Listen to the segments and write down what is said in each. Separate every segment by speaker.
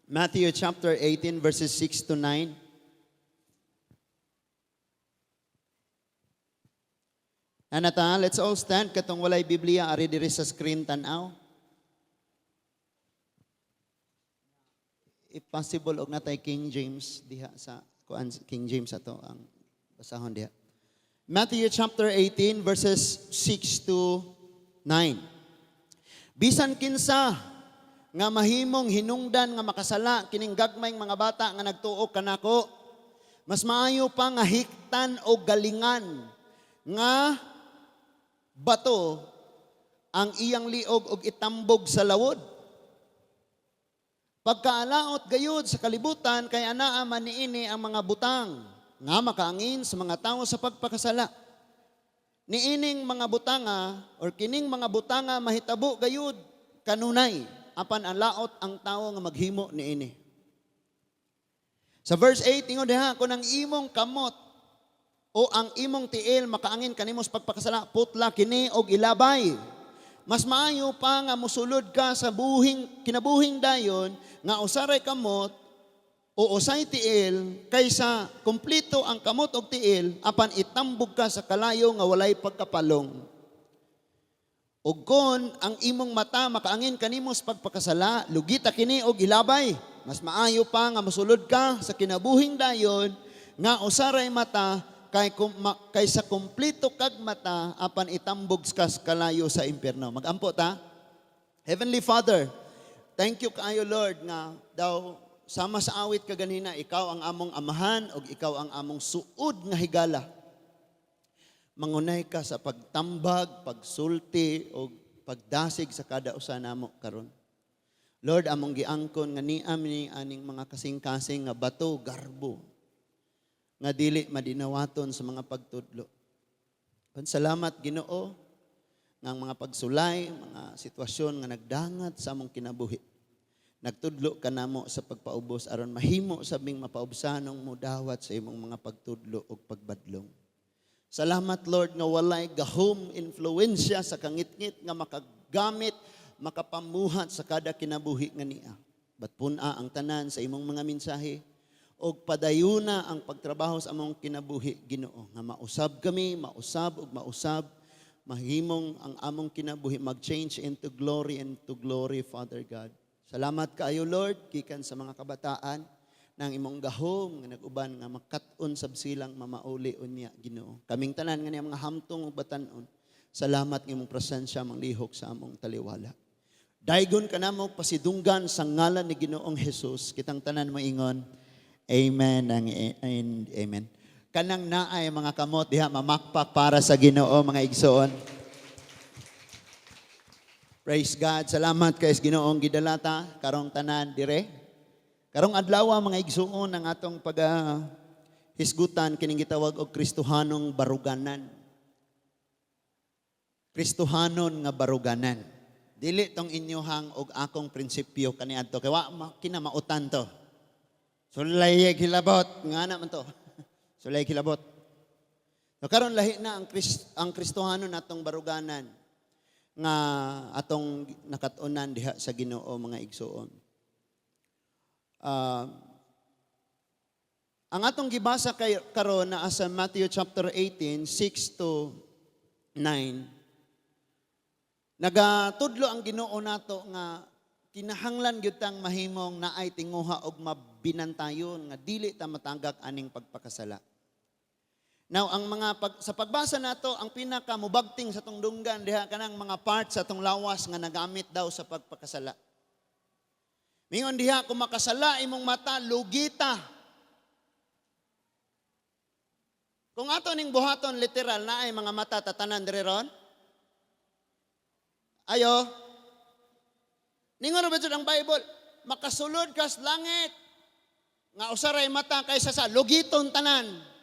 Speaker 1: Matthew chapter 18 verses 6 to 9. Anata, let's all stand katong walay Biblia ari diri sa screen tan-aw. If possible og natay King James diha sa kuan, King James ato ang basahon diha. Matthew chapter 18 verses 6 to 9. Bisan kinsa nga mahimong hinungdan nga makasala kining gagmayng mga bata nga nagtuo kanako, mas maayo pa nga hiktan o galingan nga bato ang iyang liog og itambog sa lawod. Pagkaalaot gayud sa kalibutan kay anaa man niini ang mga butang nga makaangin sa mga tawo sa pagpakasala. Niining mga butanga or kining mga butanga mahitabo gayud kanunay apan ang laot ang tawo nga maghimo niini. Sa verse 8 ingon diha, "Kun ang imong kamot o ang imong tiil makaangin kanimo sa pagpakasala, putla kini og ilabay. Mas maayo pa nga mosulod ka sa buhing kinabuhing dayon nga usaray kamot o usay tiil kaysa kumpleto ang kamot og tiil apan itambog ka sa kalayo nga walay pagkapalong. Ug kon ang imong mata makaangin kanimo sa pagpakasala, lugita kini og ilabay. Mas maayo pa nga mosulod ka sa kinabuhing dayon nga usaray mata kaysa kumpleto kag mata apan itambog ka sa kalayo sa impyerno." Magampo ta. Heavenly Father, thank you kaayo, Lord, nga daw sama sa awit kaganina, ikaw ang among amahan ug ikaw ang among suod nga higala. Mangunay ka sa pagtambag, pagsulti o pagdasig sa kada usa namo karon. Lord, among giangkon nga niam ni aning mga kasing-kasing nga bato, garbo, nga dili madinawaton sa mga pagtudlo. Salamat, Ginoo, nga ang mga pagsulay, mga sitwasyon nga nagdangat sa among kinabuhi, nagtudlo ka namo sa pagpaubos aron mahimo sabing mapaubsanong mudawat sa imong mga pagtudlo ug pagbadlong. Salamat, Lord, nga walay gahom influensya sa kangitngit nga makagamit, makapamuhat sa kada kinabuhi nga niya. But pun-a ang tanan sa imong mga mensahe og padayuna ang pagtrabaho sa among kinabuhi, Ginoo, nga mausab kami, mausab ug mausab, mahimong ang among kinabuhi mag-change into glory and to glory, Father God. Salamat kaayo, Lord, gikan sa mga kabataan ng imong gahom nga nag-uban nga makat-on sab silang mamauli unya, Ginoo. Kaming tanan nga niya mga hamtong ug batan-on. Salamat nga imong presensya manglihok sa among taliwala. Daygon ka namo pasidunggan sa ngalan ni Ginoong Jesus. Kitang tanan moingon, "Amen and amen." Kanang naay mga kamot diha, mamakpak para sa Ginoo, mga igsoon. Praise God. Salamat kay Ginoong gidalata karong tanan dire. Karong adlaw, mga igsuon, ang atong pag hisgutan kining gitawag og Kristohanong baruganan. Kristohanon nga baruganan. Dili tong inyohang og akong prinsipyo kaniadto kay wa kinamautan to. Sulay hilabot nga na man to. Sulay hilabot. So karon lahi na ang Kristohanon natong baruganan nga atong nakat-unan diha sa Ginoo, mga igsuon. Ang atong gibasa kay karon naa sa Matthew chapter 18, 6 to 9. Nagatudlo ang Ginoo nato nga kinahanglan gyud tang mahimong naay tinguha og mabinantayon nga dili ta matanggak aning pagpakasala. Now, ang mga sa pagbasa nato, ang pinaka mubagting sa tong dunggan diha kanang mga parts sa tong lawas nga nagamit daw sa pagpakasala. Mingon diha, kung makasala imong mata, lugita. Kung ato ning buhaton literal, naay mga mata tatanan diri ron? Ayo. Ningon ba jud ang Bible, makasulod kas langit nga usaray mata kaysa sa lugiton tanan.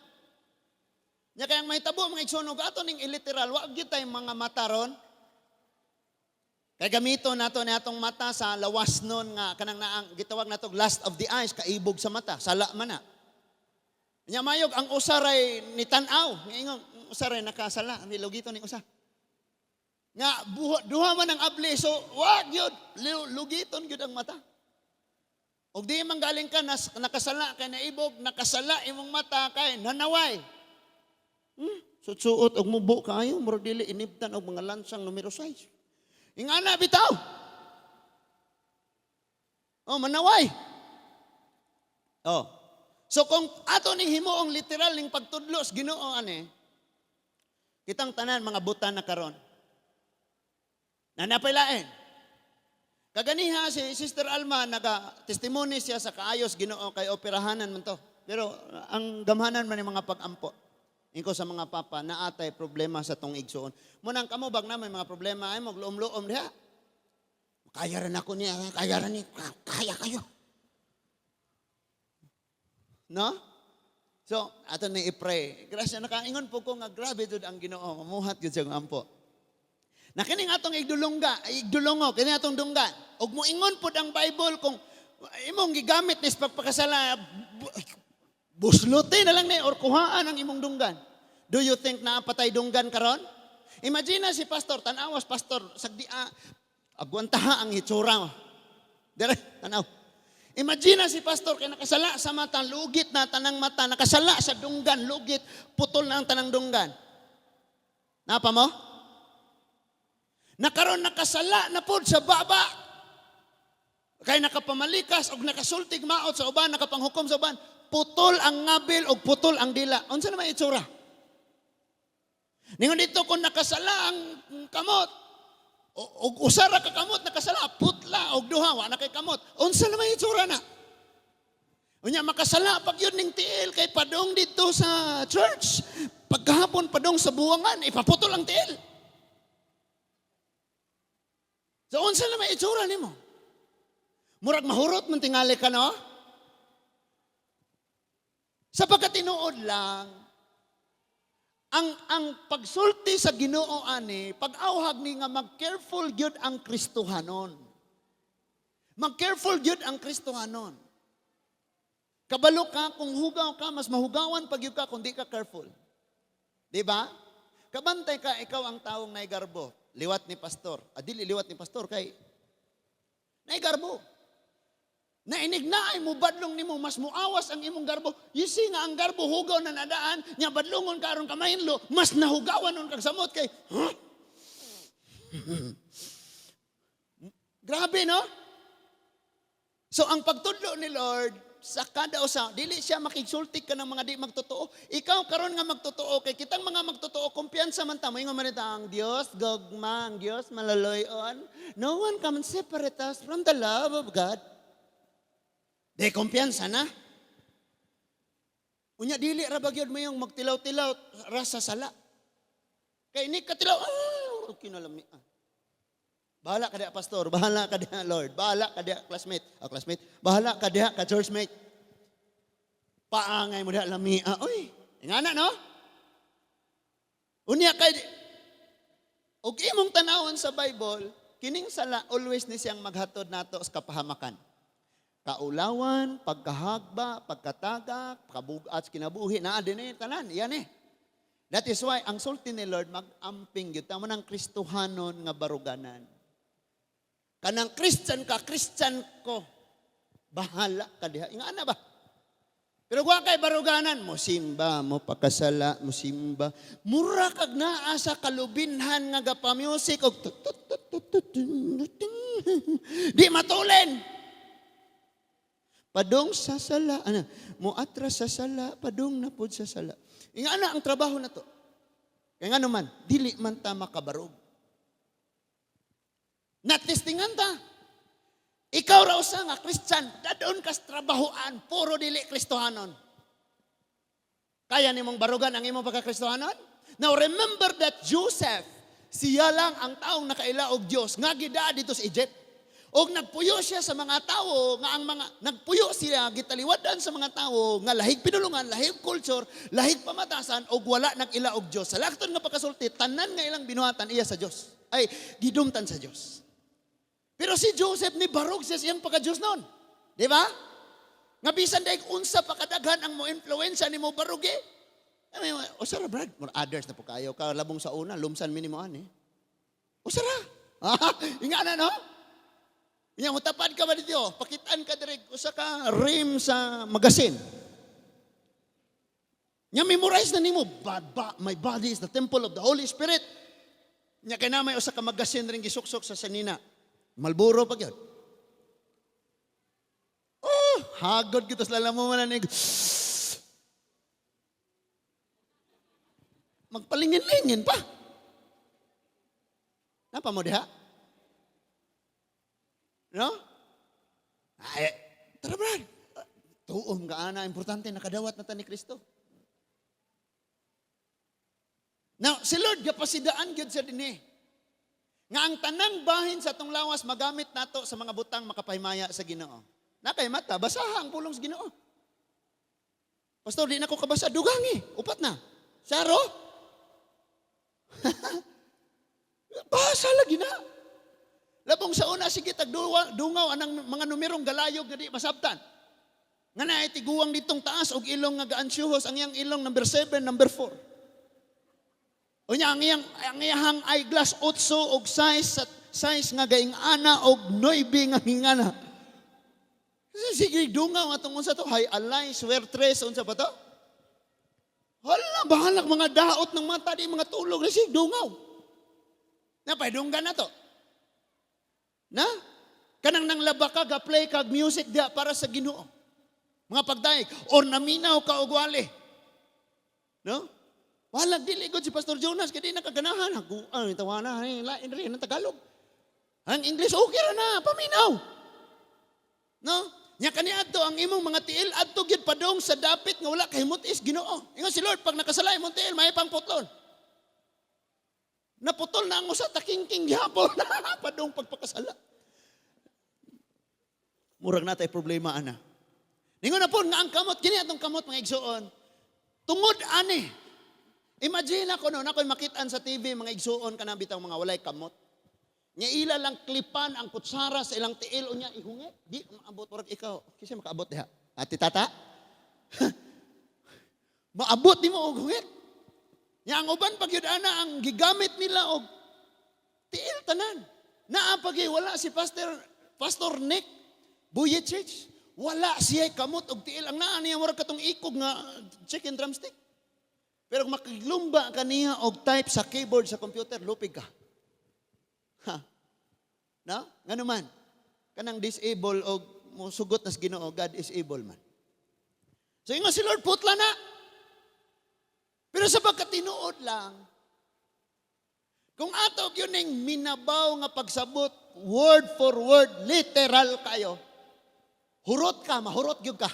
Speaker 1: Nya kayang mahitabo, mga igsoon, og ato ning iliteral, wa gyud tay mga mata ron. Kay gamito nato ni atong mata sa lawas nun nga kanang naang gitawag nato lust of the eyes, kaibog sa mata, sala man na. Nya mayog ang usaray ni tan-aw, nga ingon usaray nakasala, ni lugito ni usa. Nga buha, duha man ang abli, so wa gyud lugiton gyud ang mata. Og di man galing ka nakasala kay naibog, nakasala imong mata kay nanaway. Sutsuot og mubo kaayo, murag dili inibtan og mga lansang numero 6. Ingana bitaw. Oh, manaway. Oh. So kung ato ning himuong literal ning pagtudlo sa Ginoo ani, kitang tanan mga buta na karon. Naa pay lain. Kaganiha si Sister Alma, naga testimony siya sa kaayos Ginoo kay operahanan man to. Pero ang gamhanan man yung mga pag-ampo. Inko sa mga papa, naatay problema sa tong igsuon. Munang kamo bag na may mga problema ay magluom-luom diha. Kaya rin ako niya, kaya rin ni, kaya kayo. No? So, ato ni i-pray. Grasya, nakaingon po ko nga grabe jud ang Ginoo, mamuhat gyud siya ng ampo. Na kining atong igdulongga, igdulongo, kini atong dunggan. Og moingon pod ang Bible kung imong gigamit ni sa pagpakasala, buslote na lang ni or kuhaan ang imong dunggan. Do you think naa pa tay dunggan karon? Imagine na si pastor, tanawas pastor, sagdi agwantaha ang hitsura. Dire, tanaw. Imagine na si pastor kay nakasala sa mata, lugit na tanang mata, nakasala sa dunggan, lugit, putol na ang tanang dunggan. Napa mo? Nakaron nakasala na pod sa baba. Kay nakapamalikas og nakasultig maot sa uban, nakapanghukom sa uban, putol ang ngabil og putol ang dila. Unsa naman itsura? Ningon dito kung nakasala ang kamot, og usa ra ka kamot nakasala, putla og duha wa na kay kamot. Unsa naman itsura na? Unya makasala pag yun ning tiil kay padong dito sa church. Pagkahapon padong sa buwangan, ipaputol ang tiil. So unsa naman itsura nimo? Murag mahurot man tingali ka, no? Sa pagkatinuod lang, ang pagsulti sa Ginoo ani, pag-awhag ni nga mag-careful gyud ang Kristohanon. Mag-careful gyud ang Kristohanon. Kabalo ka kung hugaw ka, mas mahugawan pag gyud ka kung di ka careful. Di ba? Kabantay ka, ikaw ang taong naigarbo. Liwat ni pastor. Adili liwat ni pastor kay naigarbo. Nainig na ay mo badlong nimo, mas muawas ang imong garbo. You see nga ang garbo hugaw na nadaan, nya badlongon karon kamahinlo, mas nahugawan nun kag samot kay, huh? Grabe, no? So ang pagtudlo ni Lord sa kada usa, dili siya makigsulti ka ng mga di magtotoo. Ikaw karon nga magtotoo kay kitang mga magtotoo, kumpiyansa man ta moingon man ta ang Dios gugma, ang Dios maluluy-on. No one can separate us from the love of God. Di kumpiyansa na. Unya dili ra ba gyud mo yung magtilaw-tilaw ra sa sala. Kay ni katilaw, ah, kinalami. Ah. Bahala ka diha, pastor, bahala ka diha, Lord, bahala ka diha, classmate, ah, classmate, bahala ka diha ka churchmate. Paangay mo diha lami, ah, oy, ingana no? Unya kay og imong tanawon sa Bible, kining sala always ni siyang maghatod nato sa kapahamakan. Kaulawan, pagkahagba, pagkatagak, kabugat sa kinabuhi, naa din eh, tanan, yan eh. That is why ang sulti ni Lord mag-amping gyud tamo ng Kristohanon nga baruganan. Kanang Christian ka, Christian ko. Bahala ka diha. Ingana ba? Pero kung kay baruganan, mo simba, mo pakasala, mo simba. Mura kag naa sa kalubinhan nga gapa-music og tut tut tut tut tut tut tut. Di matulin. Padong sa sala, ano, mo atras sa sala, padong na pod sa sala. Ingana ang trabaho na to. Kaya nga naman, dili man ta makabarog. Natestingan ta. Ikaw raw sa nga Christian, dadon kas trabahoan, puro dili Kristohanon. Kaya nimong barugan ang imong pagka-Kristohanon? Now remember that Joseph, siya lang ang taong nakaila og Dios nga gidaa dito sa Egypt. Og nagpuyo siya sa mga tawo nga ang mga nagpuyo siya, gitaliwadan sa mga tawo nga lahig pinulungan, lahig culture, lahig pamatasan og wala nag-ila og Dios. Sa lakton nga pagkasulti, tanan nga ilang binuhatan iya sa Dios. Ay gidumtan sa Dios. Pero si Joseph ni barog siya siyang pagka-Diyos noon. Di ba? Nga bisan daig unsa pa kadaghan ang mo influensya ni mo barugi. Ay, usara Brad, more others na po kayo ka labong sa una, lumsan minimo ani. Usara. Inga na no? Nya mutapad ka ba dito? Pakitaan ka direk usa ka rim sa magasin. Nya memorize na nimo, ba, my body is the temple of the Holy Spirit. Nya kay na may usa ka magasin ring gisuksok sa sanina. Marlboro pa gyud. Oh, hagod kita sa lalamunan ni. Magpalingin-lingin pa. Napa mo diha? No? Ay, tara, Brad. Tuom ka ana, importante nakadawat na ta ni Kristo. Now, si Lord gapasidaan gyud siya dinhi. Nga ang tanang bahin sa atong lawas magamit nato sa mga butang makapahimaya sa Ginoo. Na kay mata, basaha ang pulong sa Ginoo. Pastor, di na ko kabasa, dugangi, upat na. Saro? Basa lagi na. Labong sa una, sige, tagduwa, dungaw anang mga numerong galayog nga di masabtan. Nga na tiguang ditong taas og ilong nga gaansyuhos ang iyang ilong number 7, number 4. Unya ang iyang eyeglass 8 og size sa size nga gaing ana og 9 nga hingana. Sige, dungaw atong unsa to, hay alay, swertres, unsa pa to? Hala, bahalak mga daot ng mata di mga tulog na sige, dungaw. Napay dunggan na to. Na? Kanang nang laba ka, ga-play kag music diha para sa Ginoo. Mga pagdaig or naminaw ka og wali. No? Wala dili gud si Pastor Jonas kay di nakaganahan. Haguan tawana ay lain rin ang Tagalog. Ang English okay ra na, paminaw. No? Nya kani adto ang imong mga tiil adto gyud padong sa dapit nga wala kahimut-is Ginoo. Ingon si Lord, pag nakasala imong tiil, may pang putlon. Naputol na ang usa, takingking gihapon padong pagpakasala. Murag natay problema ana. Ningon na po nga ang kamot kini atong kamot, mga igsuon. Tungod ani. Imagine ako no, nakoy makitaan sa TV mga igsuon kanang bitaw mga walay kamot. Nya ila lang klipan ang kutsara sa ilang tiil unya ihungi. Di maabot, murag ikaw. Kasi makaabot diha. Ate tata. Maabot nimo og hungit. Nya ang uban pag yun ana ang gigamit nila og tiil tanan. Naa pag wala si Pastor Nick Vujicic. Wala siya kamot og tiil. Ang naa niya murag katong ikog nga chicken drumstick. Pero kung makiglumba ka niya og type sa keyboard sa computer, lupig ka. Ha? No? Ngano man? Kanang disable og musugot nas Ginoo, God is able man. So ingon si Lord, putla na. Pero sa pagkatinuod lang, kung ato yun ning minabaw nga pagsabot, word for word, literal kayo, hurot ka, mahurot gyud ka.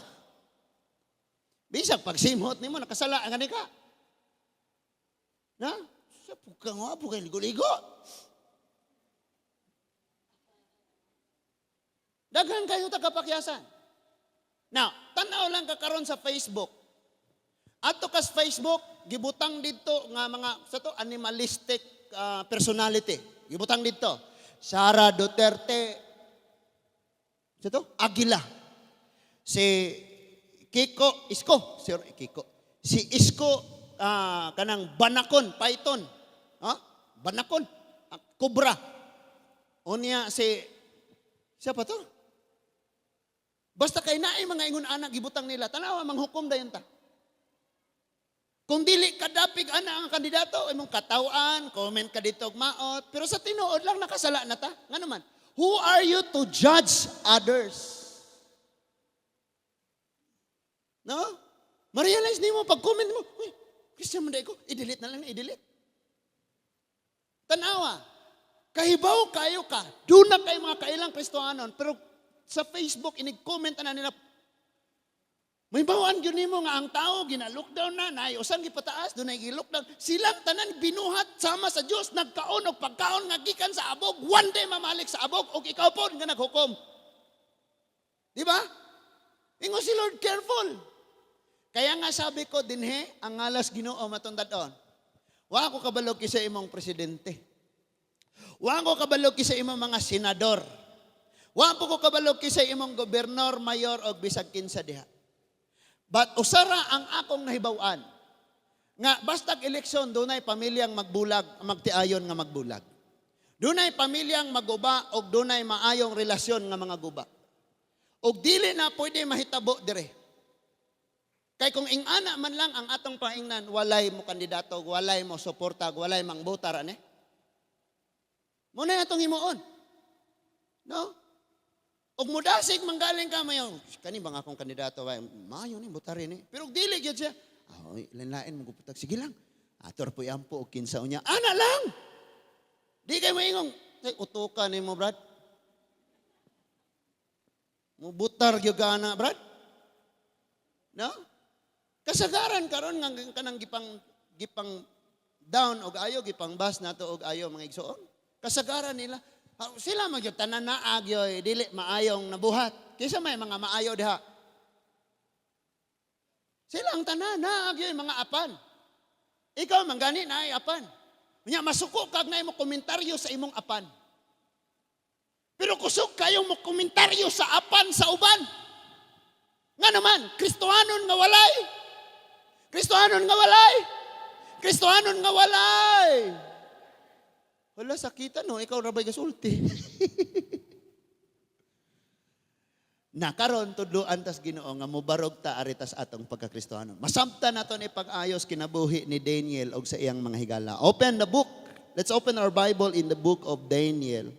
Speaker 1: Bisag pagsimhot nimo nakasala gani ka. Na? Sa puka nga, puka ligo-ligo. Daghan kayo tagapakyasan. Now, tanaw lang ka karon sa Facebook. Ato kas Facebook, gibutang didto nga mga sa to animalistic personality. Gibutang didto. Sara Duterte sa to Agila. Si Kiko Isko, si Kiko. Si Isko kanang banakon, python. Ha? Banakon, cobra. Unya si siya pa to? Basta kay naay mga ingon anak gibutang nila, tanawa manghukom dayon ta. Kung dili kadapig ana ang kandidato, imong katawan, comment ka dito og maot, pero sa tinuod lang nakasala na ta. Ngano man? Who are you to judge others? No? Ma-realize nimo pag comment mo, uy, Christian man ko, i-delete na lang, i-delete. Tanawa, kahibaw kayo ka, doon na kayo mga kailang Kristohanon, pero sa Facebook, inig-comment na nila, may bawaan yun nimo nga ang tao, gina-lockdown na, naay usang gipataas, doon ay gi-lockdown. Silang tanan binuhat sama sa Dios, nagkaon og pagkaon nga gikan sa abog, one day mamalik sa abog, og ikaw po nga naghukom. Di ba? Ingon si Lord, careful. Kaya nga sabi ko dinhe, ang ngalas Ginoo matundadon. Wa ko kabalog sa imong presidente. Wa ko kabalog sa imong mga senador. Wa po ko kabalog sa imong gobernador, mayor og bisag kinsa diha. But usara ang akong nahibaw-an nga bastag eleksyon dunay pamilyang magbulag, magtiayon nga magbulag. Dunay pamilyang maguba og dunay maayong relasyon nga mga guba. Og dili na pwede mahitabo dire. Kay kung ingana man lang ang atong paingnan, walay mo kandidato, walay mo suporta, walay mang botar ani. Mao na atong himuon. No? Og mudasig manggaling ka mayo, kani bang akong kandidato ba? Maayo ni botarin ni. Pero og dili gyud siya. Ah, oy, lain-lain mo guputag. Sige lang. Ato ra po ampo og kinsa unya. Ana lang. Di kay maingong, ay, utukan nimo, Brad. Mubutar gyud ka ana, Brad. No? Kasagaran karon nga kanang gipang gipang down og ayo, gipang bash nato og ayo, mga igsoon. Kasagaran nila ah, sila magyud tanan naa gyoy dili maayong nabuhat. Kaysa may mga maayo diha. Sila ang tanan naa gyoy mga apan. Ikaw man gani na ay apan. Unya masuko kag na mo komentaryo sa imong apan. Pero kusog kayo mo komentaryo sa apan sa uban. Nga naman, Kristohanon nga walay. Kristohanon nga walay. Kristohanon nga walay. Wala, sakita no, ikaw ra ba'y gasulti? Na karon tudloan tas Ginoo nga mobarog ta aritas atong pagkakristohanon. Masabtan nato ni pag-ayos kinabuhi ni Daniel og sa iyang mga higala. Open the book. Let's open our Bible in the book of Daniel.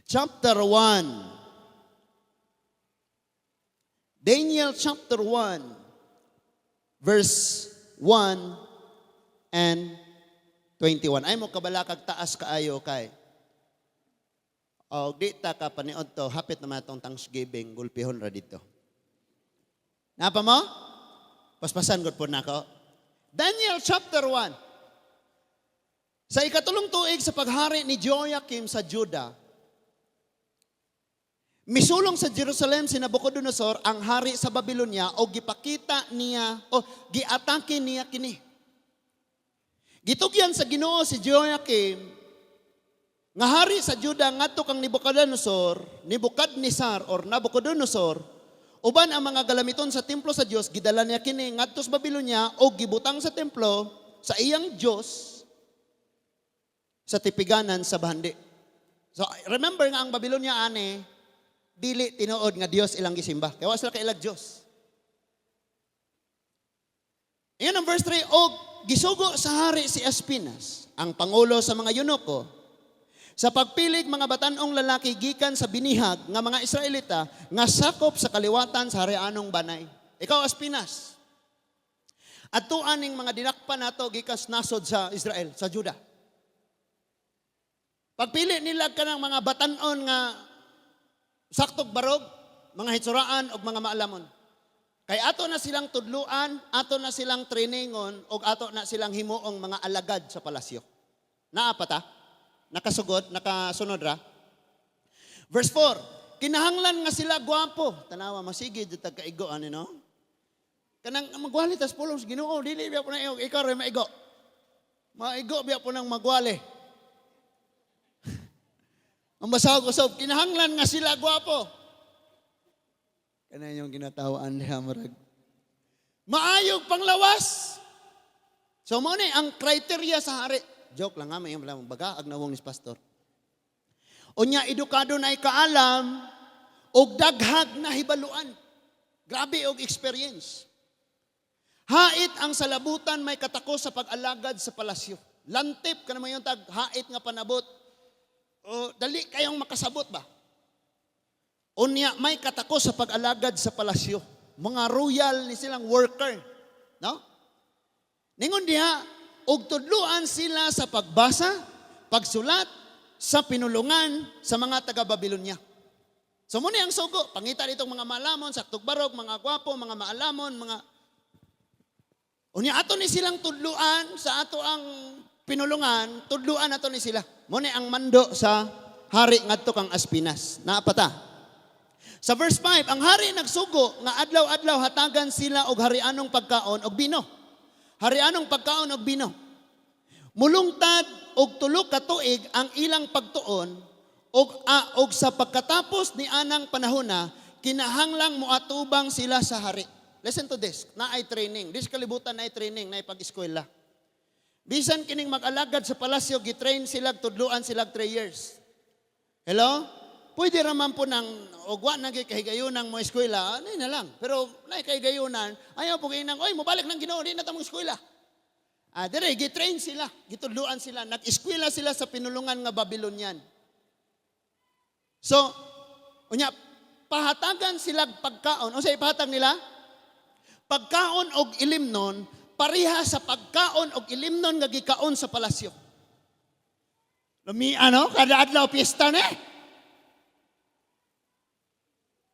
Speaker 1: Chapter 1. Daniel chapter 1 verse 1 and 21. Ay mo kabalakag taas kaayo kay. O di ta ka paniod to, hapit naman atong Thanksgiving, gulpihon ra dito. Napa mo? Paspasan gud po nako. Daniel chapter 1. Sa ikatulong tuig sa paghari ni Joachim sa Juda, misulong sa Jerusalem si Nabucodonosor, ang hari sa Babylonia, o gipakita niya o giatake niya kini. Gitugyan sa Ginoo si Joachim nga hari sa Juda ngadto kang Nebuchadnezzar, Nebuchadnezzar or Nabucodonosor, uban ang mga galamiton sa templo sa Dios, gidala niya kini ngadto sa Babylonia o gibutang sa templo sa iyang Dios sa tipiganan sa bahandi. So remember nga ang Babylonia ane dili tinuod nga Dios ilang gisimba. Kaya wa sila kailag Dios. Iyan ang verse 3, og gisugo sa hari si Aspinas, ang pangulo sa mga eunuko, sa pagpilig mga batanong lalaki gikan sa binihag nga mga Israelita nga sakop sa kaliwatan sa harianong banay. Ikaw, Aspinas, adtuan ning mga dinakpan nato gikan sa nasod sa Israel, sa Juda. Pagpili nila ka ng mga batanon nga saktog barog, mga hitsuraan og mga maalamon. Kay ato na silang tudluan, ato na silang trainingon, og ato na silang himuong mga alagad sa palasyo. Naa pa ta? Nakasugod? Nakasunod ra? Verse 4, kinahanglan nga sila gwapo. Tanawa, masige jud tag kaigo ani, no? Kanang magwali tas pulong sa Ginoo, dili biya po na ikaw, ikaw rin maigo. Maigo biya po nang magwali. Ang basahog usab, kinahanglan nga sila gwapo. Kanang yung ginatawaan niya, murag. Maayog panglawas. So mo ni ang criteria sa hari. Joke lang nga, may lang baga ag nawong ni pastor. Unya edukado na kaalam og daghag na hibaluan. Grabe og experience. Hait ang salabutan, may katako sa pag-alagad sa palasyo. Lantip ka naman yung tag hait nga panabot. O dali kayong makasabot ba? Unya may katako sa pag-alagad sa palasyo. Mga royal ni silang worker, no? Ningon diha, og tudluan sila sa pagbasa, pagsulat, sa pinulungan sa mga taga-Babylonia. So muna ang sugo, pangita ditong mga maalamon, saktog barog, mga gwapo, mga maalamon, mga. Unya ato ni silang tudluan sa ato ang pinulungan, tudluan ato ni sila. Muna ang mando sa hari ngadto kang Aspinas. Naapata. Sa verse 5, ang hari nagsugo nga adlaw-adlaw hatagan sila og harianong pagkaon og bino. Harianong pagkaon og bino. Mulungtad og 3 ka tuig ang ilang pagtuon og sa pagkatapos ni anang panahona kinahanglang moatubang sila sa hari. Listen to this, naay training. This kalibutan naay training, naay pag-eskwela. Bisan kining mag-alagad sa palasyo, gitrain sila, tudluan sila 3 years. Hello? Pwede raman po nang, og wa na gyud kahigayunan mo eskwela, ano na lang. Pero naay kahigayunan, ayaw po kayo nang, "Oy, mobalik ng Ginoo, di na ta eskwela." Ah, dire, gitrain sila, gitudluan sila, nag-eskwela sila sa pinulungan nga Babylonian. So, unya, pahatagan sila pagkaon. Unsa ipahatag nila? Pagkaon og ilimnon, pareha sa pagkaon og ilimnon nga gikaon sa palasyo. Lami ano, kada adlaw piyesta ni.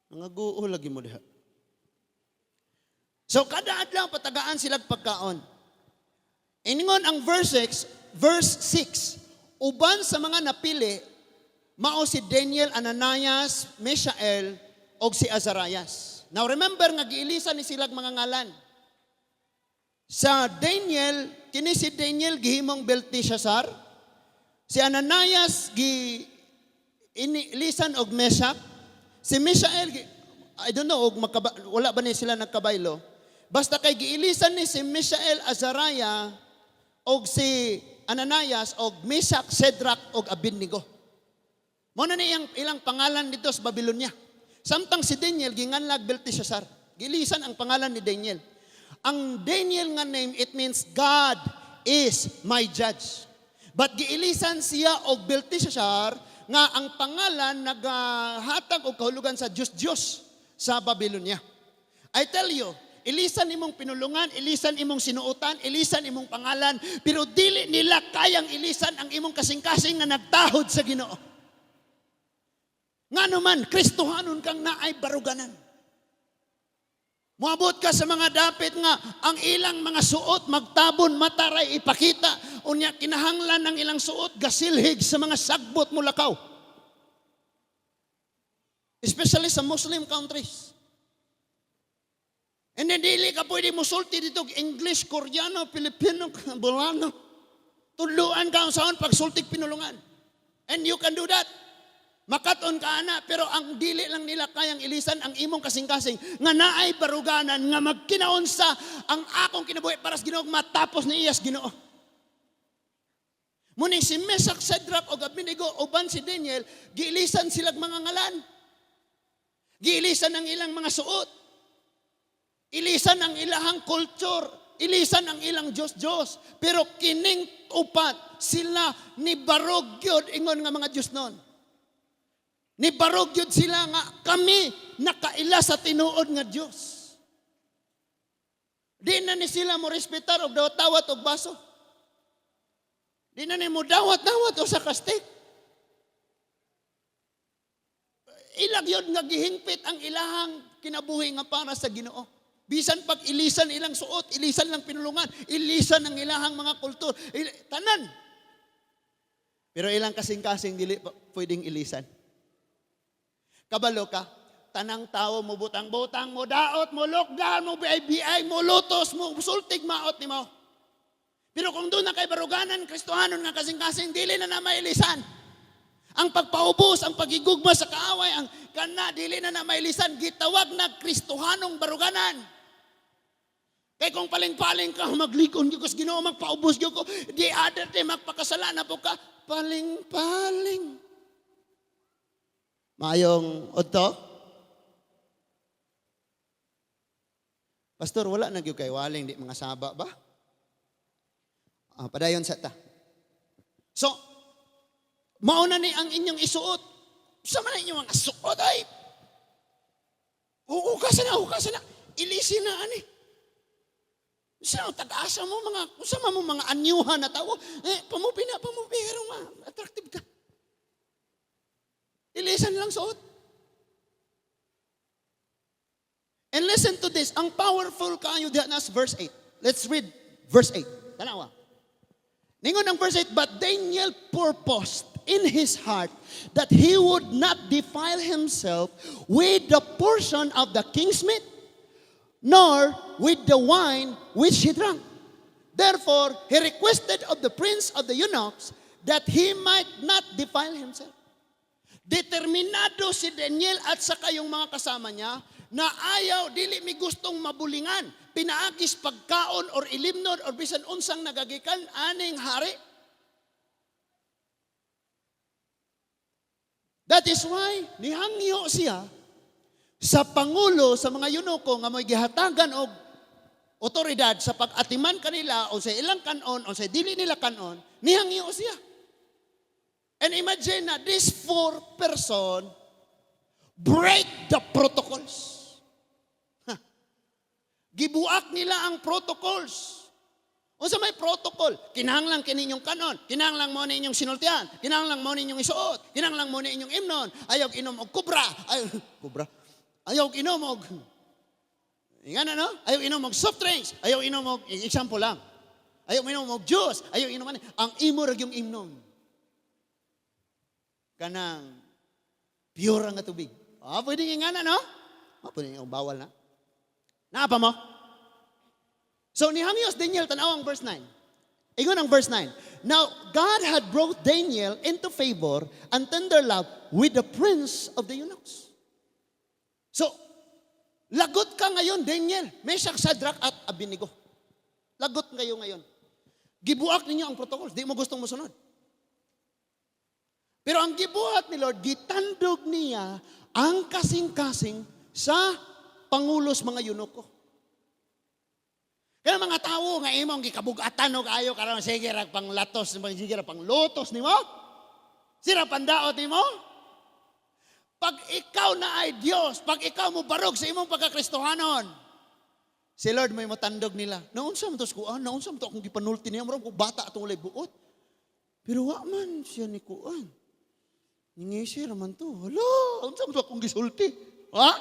Speaker 1: Mga guo lagi mo diha. So kada adlaw patagaan sila pagkaon. Ingon ang verse 6, verse 6, uban sa mga napili, mao si Daniel, Ananias, Mishael, og si Azarias. Now remember nga giilisan ni silag mga ngalan. Sa Daniel, kini si Daniel gihimong Belteshazzar. Si Ananias gi inilisan og Meshach. Si Mishael, I don't know, og wala ba ni sila nagkabaylo. Basta kay giilisan ni si Mishael, Azariah, og si Ananias, og Meshach, Shadrach, og Abednego. Mao na ni iyang ilang pangalan dito sa Babylonia. Samtang si Daniel ginganlag Belteshazzar. Gilisan ang pangalan ni Daniel. Ang Daniel nga name, it means "God is my judge." But giilisan siya og Belteshazzar nga ang pangalan nagahatag og kahulugan sa Diyos-Diyos sa Babylonia. I tell you, ilisan imong pinulungan, ilisan imong sinuotan, ilisan imong pangalan, pero dili nila kayang ilisan ang imong kasing-kasing nga nagtahod sa Ginoo. Ngano man, Kristohanon kang naay baruganan. Moabot ka sa mga dapit nga ang ilang mga suot magtabon mataray ipakita, unya kinahanglan ng ilang suot gasilhig sa mga sagbot mo lakaw. Especially sa Muslim countries. And then dili ka pwede musulti dito English, Koreano, Filipino, Bolano. Tudluan ka unsaon pagsultig pinulungan. And you can do that. Makaton ka ana, pero ang dili lang nila kayang ilisan ang imong kasing-kasing nga naay baruganan nga magkinaunsa ang akong kinabuhi para sa Ginoo, matapos ni iyas Ginoo. Muning si Mesach, Shadrach ug Abednego uban si Daniel, giilisan silag mga ngalan. Giilisan ang ilang mga suot. Ilisan ang ilahang culture. Ilisan ang ilang Diyos-Diyos. Pero kining upat, sila ni barog gyud ingon nga mga Diyos nun. Ni barog gyud sila nga kami nakaila sa tinuod nga Diyos. Di na ni sila mo respetar og dawat-dawat og baso. Di na ni mo dawat-dawat og sa kastik. Ilag yun nga gihingpit ang ilahang kinabuhi nga para sa Ginoo. Bisan pag ilisan ilang suot, ilisan lang pinulungan, ilisan ang ilahang mga kultur, tanan. Pero ilang kasing-kasing dili pa pwedeng ilisan. Kabalo ka, tanang tao mo butang-butang, mo daot, mo lockdown, mo BI-BI, mo lutos, mo sultig maot ni mo. Pero kung doon na kay baruganan, Kristohanon nga kasing-kasing, dili na na mailisan. Ang pagpaubos, ang pagigugma sa kaaway, ang kana, dili na na mailisan, gitawag na Kristohanong baruganan. Kay kung paling-paling ka, maglikon gyud ko sa Ginoo, magpaubos gyud ko, di other day magpakasala na po ka, paling-paling. Maayong udto? Pastor, wala na gyud kay waling di mga saba ba? Ah, padayon sa ta. So, mauna ni ang inyong isuot. Sa man inyong mga suot ay, hukasan na, hukasan na. Ilisin na ani. Sa tag-asa mo mga, sa mo mga anyuhan na tao, eh, pamupi na, pamupi, pero ma, attractive ka. Ilisan lang suot. And listen to this, ang powerful kaayo diha na sa verse 8. Let's read verse 8. Tanawa. Ningon ang verse 8, "But Daniel purposed in his heart that he would not defile himself with the portion of the king's meat, nor with the wine which he drank. Therefore, he requested of the prince of the eunuchs that he might not defile himself." Determinado si Daniel at saka yung mga kasama niya Na ayaw, dili mi gustong mabulingan. Pinaagis pagkaon or ilimnon or bisan unsang nagagikan aning hari. That is why nihangyo siya sa pangulo sa mga eunuko nga may gihatagan og otoridad sa pag-atiman kanila o sa ilang kanon o sa dili nila kanon, nihangyo siya. And imagine na these four person break the protocols. Ha. Gibuak nila ang protocols. Unsa may protocol? Kinahanglan kini inyong kanon, kinahanglan mo ni inyong sinultian, kinahanglan mo ni inyong isuot, kinahanglan mo ni inyong imnon, ayaw inom og kubra, ayaw kubra. Ayaw inom og Ingana, no? Ayaw inom og soft drinks, ayaw inom og, example lang. Ayaw inom og juice, ayaw inom ani. Ang imo ra yung imnon. Kanang pure nga tubig. Ah, pwede ingana, no? Ah, pwede yung bawal na. Naa pa mo? So, nihangyo si Daniel, tanaw ang verse 9. Ingon ang verse 9. Now, God had brought Daniel into favor and tender love with the prince of the eunuchs. So, lagot ka ngayon, Daniel. Meshach, Shadrach, at Abednego. Lagot kayo ngayon. Gibuak ninyo ang protocol. Di mo gustong musunod. Pero ang gibuhat ni Lord, gitandog niya ang kasing-kasing sa pangulos mga eunuko. Kaya mga tawo nga imong gikabugatan og ayo karon, sige ra panglatos, sige ra panglutos nimo. Sira pandaot nimo. Pag ikaw na ay Dios, pag ikaw mo barog sa imong pagkakristohanon, si Lord may matandog nila. Naunsa man to sa kuan, naunsa man to akong gipanulti niya, murag ko bata atong walay buot. Pero wa man siya ni kuan. Ningisi raman to. Hala, unsa man to akong gisulti? Ha?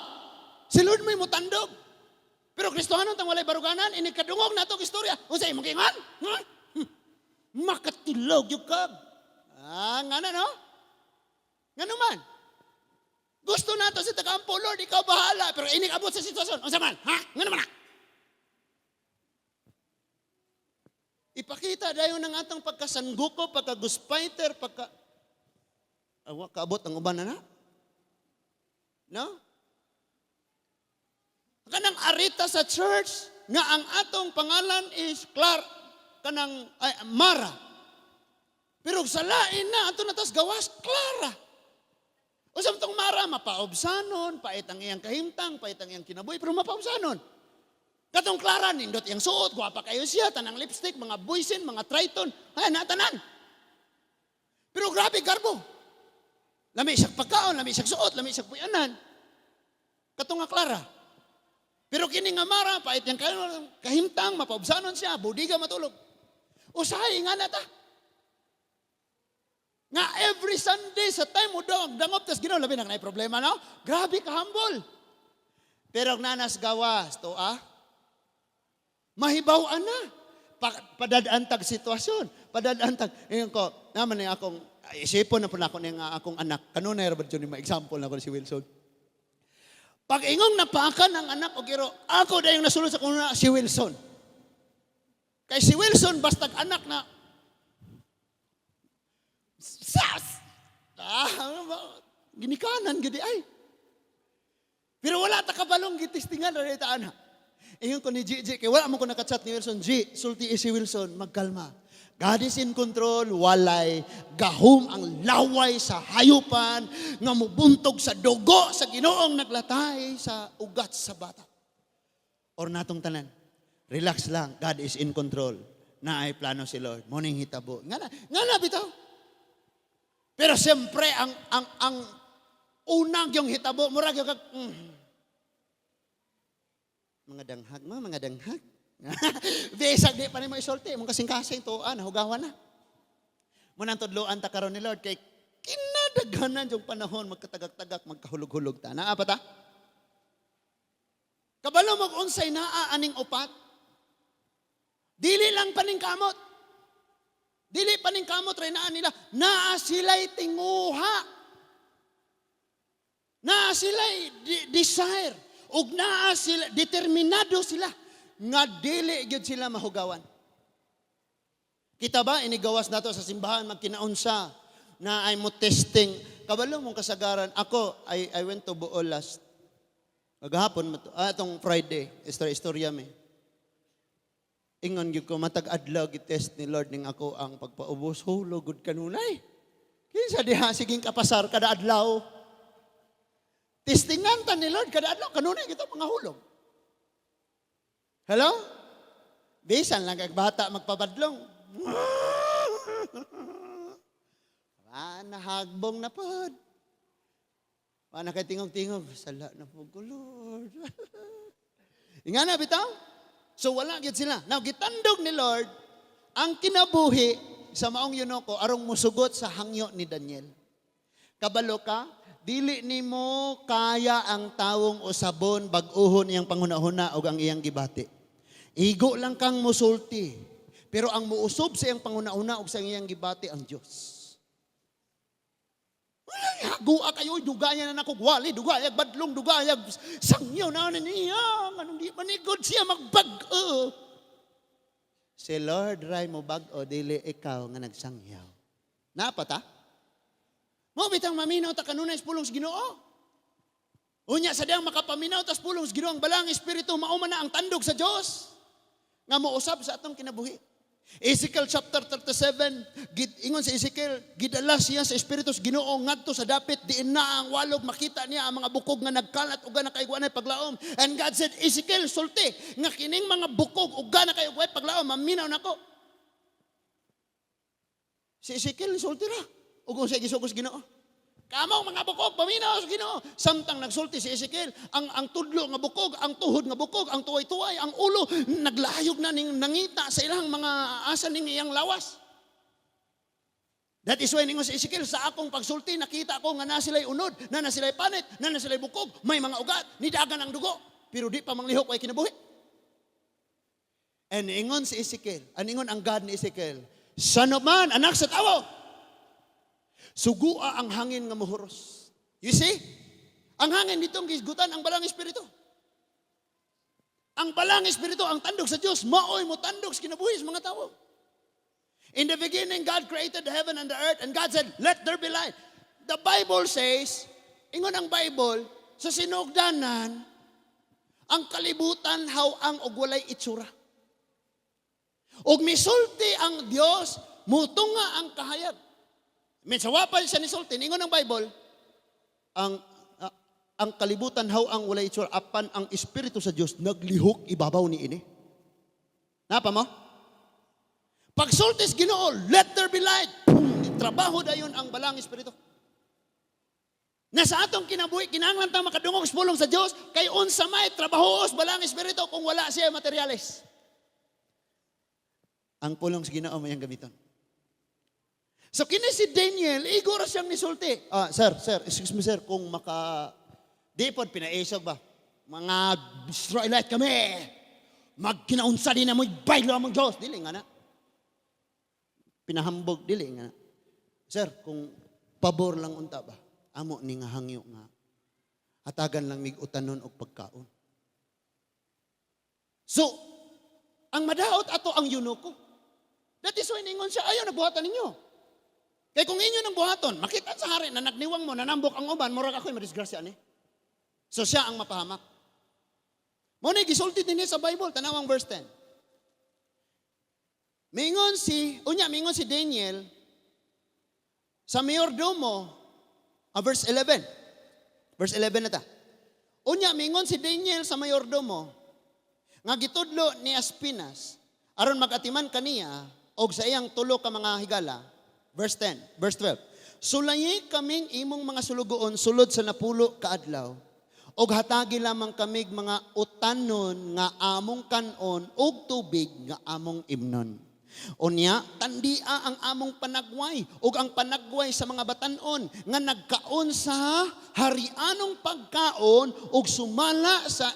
Speaker 1: Si Lord may mutandog. Pero Kristohanon tang walay baruganan, ini kadungog nato istorya. Unsa imong giingon? Ha? Makatilog yung kag. Ah, ngana no? Ngano man? Gusto nato sa tagampo, Lord, ikaw bahala. Pero ini abot sa sitwasyon. Unsa man? Ha? Ngano man na? Ipakita dayon ang atong pagkasangguko, pagkaguspiter, pagka... Awa, kaabot ang uban na na? No? Kanang arita sa church nga ang atong pangalan is Clar, kanang ay, Mara. Pero sa lain na, ato na tas gawas, Clara. O sa itong Mara, mapaobsanon, pait ang iyang kahimtang, pait ang iyang kinabuhi, pero mapaobsanon. Katong Clara, nindot iyang suot, gwapa kayo siya, tanang lipstick, mga buisin, mga triton, ay, natanan. Pero grabe, garbo. Lami siyang pagkaon, lami siyang suot, lami siyang puyanan. Katong nga Clara. Pero kini nga Mara, pait niyang kahimtang, mapaubsanon siya, budiga matulog. Usahay nga na ta. Nga every Sunday sa time mo daw, ang dangop, tas Ginoo, labi na kanay problema, no? Grabe ka humble. Pero ang nanas gawas, to ah, mahibaw-an na. Padadantag sitwasyon, padadantag. Ngayon ko, naman ni akong, isipon na po na ako ng akong anak. Kanunay ra ba dyan yung example na ko si Wilson? Pag ingong napaakan ang anak o giro, ako dayong nasulod sa kuna si Wilson. Kay si Wilson, bastag anak na, sas! Ah, ginikanan, gidi ay. Pero wala ta kabalong gitistingan, ra ta ana. Ingon ko ni G, G, kay wala mo ko nakachat ni Wilson. G, sulti si Wilson, magkalma. God is in control, walay gahom ang laway sa hayupan nga mubuntog sa dugo sa Ginoong naglatay sa ugat sa bata. Or natong tanan, relax lang, God is in control. Naay plano si Lord, morning hitabo. Nga na bitaw. Pero siyempre, ang unang yung hitabo, murag yung kag, Mga danghag, mga danghag. Bisag di pa nimo isulti, imong kasing-kasing tuan, hugawan na. Munang tudloan ta karon ni Lord kay kinadaghanan yung panahon magkatagak-tagak, magkahulog-hulog ta. Naa pa ta? Kabalo mo unsay naa aning upat? Dili lang paningkamot. Dili paningkamot ray naa nila. Naa sila'y tinguha. Naa sila'y desire. Ug naa sila, determinado sila nga dili gyud sila mahugawan. Kita ba inigawas nato sa simbahan magkinaunsa na ay mo testing. Kabalo mong kasagaran. Ako, I went to Bool last Kagahapon, atong Friday, istorya mi. Ingon gyud ko, matag adlaw gitest ni Lord ning ako ang pagpaubos. Hulog gud kanunay. Kinsa diha siging kapasar kada adlaw? Testingan ta ni Lord kada adlaw, kanunay kita mga hulog. Hello? Bisan lang kag bata magpabadlong. Nahagbong na pod. Wa na kay tingog-tingog. Sala na po ko, Lord. Ingana bitaw? So wala gyud sila. Now gitandog ni Lord ang kinabuhi sa maong eunuko arong musugot sa hangyo ni Daniel. Kabalo ka, dili nimo kaya ang tawong usabon bag-uhon iyang panghuna-huna og ang iyang gibati. Igo lang kang musulti. Pero ang muusob sa iyang panghuna-huna og sa iyang gibati ang Dios. Hagua kayo, dugaya na nako wali, dugaya badlong, dugaya sangyaw na niya. Anong di manigod siya magbag-o. Si Lord ray mo bag-o, dili ikaw nga nagsangyaw. Napa ta? Mo bitang maminaw ta kanunay sa pulong sa Ginoo. Unya sa diyang makapaminaw tas pulong sa Ginoo, ang balang espiritu mao man na ang tandog sa Dios nga mousab sa atong kinabuhi. Ezekiel chapter 37, ingon sa Ezekiel, gidala siya sa espiritu sa Ginoo ngadto sa dapit diin na ang walog, makita niya ang mga bukog nga nagkalat ug na kay walay paglaom. And God said, "Ezekiel, sulti nga kining mga bukog ug na kay walay paglaom, maminaw nako." Si Ezekiel sulti ra ug unsay gisugos Ginoo. "Kamong mga bukog, paminaw sa Ginoo." Samtang nagsulti si Ezekiel, ang tudlo nga bukog, ang tuhod nga bukog, ang tuway-tuway, ang ulo, naglayog na ning nangita sa ilang mga asa ning iyang lawas. That is why ningon si Ezekiel, "Sa akong pagsulti, nakita ko nga na sila'y unod, na sila'y panit, na sila'y bukog, may mga ugat, nidagan ang dugo, pero di pa manglihok, way kinabuhi." And ingon si Ezekiel, ang ingon ang God ni Ezekiel, "Son of man, anak sa tawo, sugua ang hangin nga muhuros." You see? Ang hangin ditong gisgutan ang balang espiritu. Ang balang espiritu, ang tandog sa Diyos, maoy mo tandog sa kinabuhi sa mga tao. In the beginning, God created the heaven and the earth, and God said, "Let there be light." The Bible says, ingon ang Bible, sa sinugdanan, ang kalibutan haw-ang og walay itsura. Og misulti ang Dios, mutunga ang kahayag. Minsan wapal siya ni sulti, ingon ang Bible, ang kalibutan haw-ang walay itsura, apan ang espiritu sa Dios naglihok ibabaw ni ini. Napa mo? Pagsultis Ginoo, "Let there be light." Pum, trabaho dayon ang balang espiritu. Na sa atong kinabuhi, kinahanglan ta makadungog sa pulong sa Dios kay unsa may trabaho balang espiritu kung wala siya materyales? Ang pulong sa Ginoo may ang gamiton. So kini si Daniel, igo ra siyang nisulti. "Ah, sir, sir, excuse me, sir, kung maka di pod pinaisog ba? Mga Israelite kami. Magkinaunsa din na mo'y baylo among Diyos." Dili nga na. Pinahambog, dili nga na. "Sir, kung pabor lang unta ba? Amo ni nga hangyo nga hatagan lang mig utanon og pagkaon." So, ang madaot ato ang eunuko. That is why ningon siya, "Ayaw nagbuhatan ninyo. Kay kung inyo nang buhaton, makita sa hari na nagniwang mo, nanambok ang uban, murag ako'y madisgrasya ni." So siya ang mapahamak. Mo na gisulti din sa Bible, tanawang verse 10. Unya, mingon si Daniel sa mayordomo, verse 11. Verse 11 na ta. Unya, mingon si Daniel sa mayordomo, nga gitudlo ni Aspinas, aron magatiman kaniya, og sa iyang tulo ka mga higala, verse 10, verse 12. "Sulayi kaming imong mga sulugoon sulod sa 10 ka adlaw, og hatagi lamang kamig mga utanon nga among kanon og tubig nga among imnon. Unya, tandia ang among panagway ug ang panagway sa mga batanon nga nagkaon sa harianong pagkaon ug sumala sa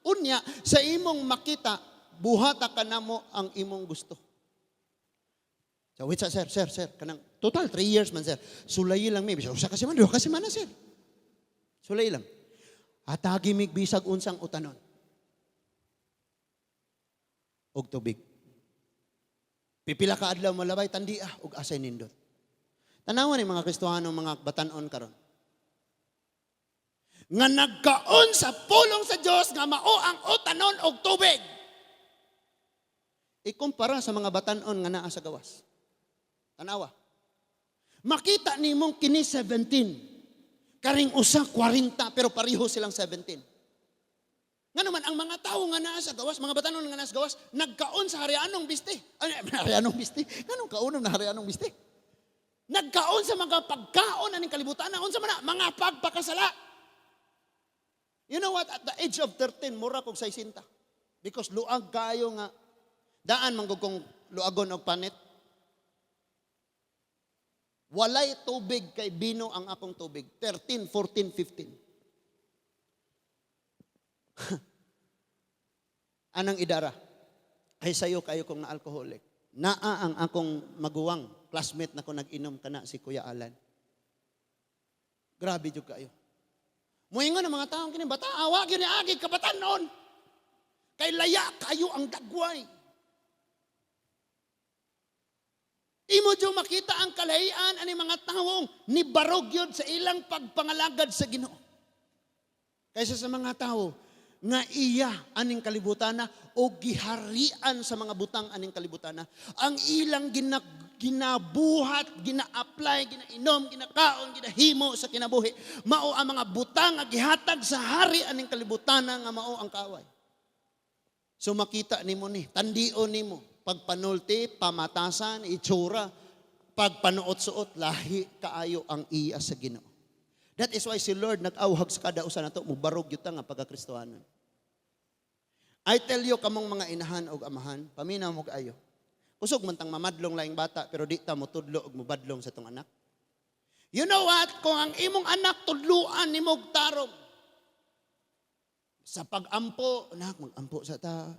Speaker 1: unya sa imong makita, buhata kanamo ang imong gusto." So, wait sa sir, sir, sir, kanang total 3 years man, sir. Sulayi lang mi, bisag usa ka semana, duha ka semana, sir. Sulayi lang. Hatagi mig bisag unsang utanon og tubig. Pipila ka adlaw malabay, tandia og asay nindot. Tanawan ni mga Kristohano, mga batanon karon. Nga nagkaon sa pulong sa Dios nga mao ang utanon og tubig. Ikumpara sa mga batanon nga naa sa gawas. Tanawa. Makita nimong kini 17. Karing usa 40, pero pareho silang 17. Nga naman, ang mga tao nga naa sa gawas, mga batanon nga naa sa gawas, nagkaon sa harianong biste. Ay, harianong biste? Nganong kaonon na harianong biste? Nagkaon sa mga pagkaon aning kalibutan. Unsa man na? Mga pagpakasala. You know what? At the age of 13, mura kog 60. Because luag kayo nga, daan man kong luagon og panit. Walay tubig kay bino ang akong tubig. 13, 14, 15. Anang idara? Ay sayo kayo kong na-alcoholic. Naa ang akong maguwang, classmate na ko nag-inom kana si Kuya Alan. Grabe jud kayo. Muingon ang mga taong kini bata, awa gyud ni agi kabatanon. Kay laya kayo ang dagway. Imo jud makita ang kalahian ani mga tawong nibarog yun sa ilang pagpangalagad sa Ginoo. Kaysa sa mga tao nga iya aning kalibutana o giharian sa mga butang aning kalibutana. Ang ilang ginabuhat, gina-apply, ginainom, ginakaon, ginahimo sa kinabuhi, mao ang mga butang nga gihatag sa hari aning kalibutana nga mao ang kaaway. So makita nimo ni, tandion nimo, pagpanulti, pamatasan, itsura, pagpanuot-suot, lahi kaayo ang iya sa Ginoo. That is why si Lord nag-awhag sa kada usa nato, mubarog gyud ta nga pagkakristohanon. I tell you, kamong mga inahan og amahan, paminaw mo kaayo. Kusog man tang mamadlong laing bata, pero di ta motudlo og mobadlong sa tong anak. You know what? Kung ang imong anak tudluan nimo og tarong sa pag-ampo, "Nak, mag-ampo sa ta.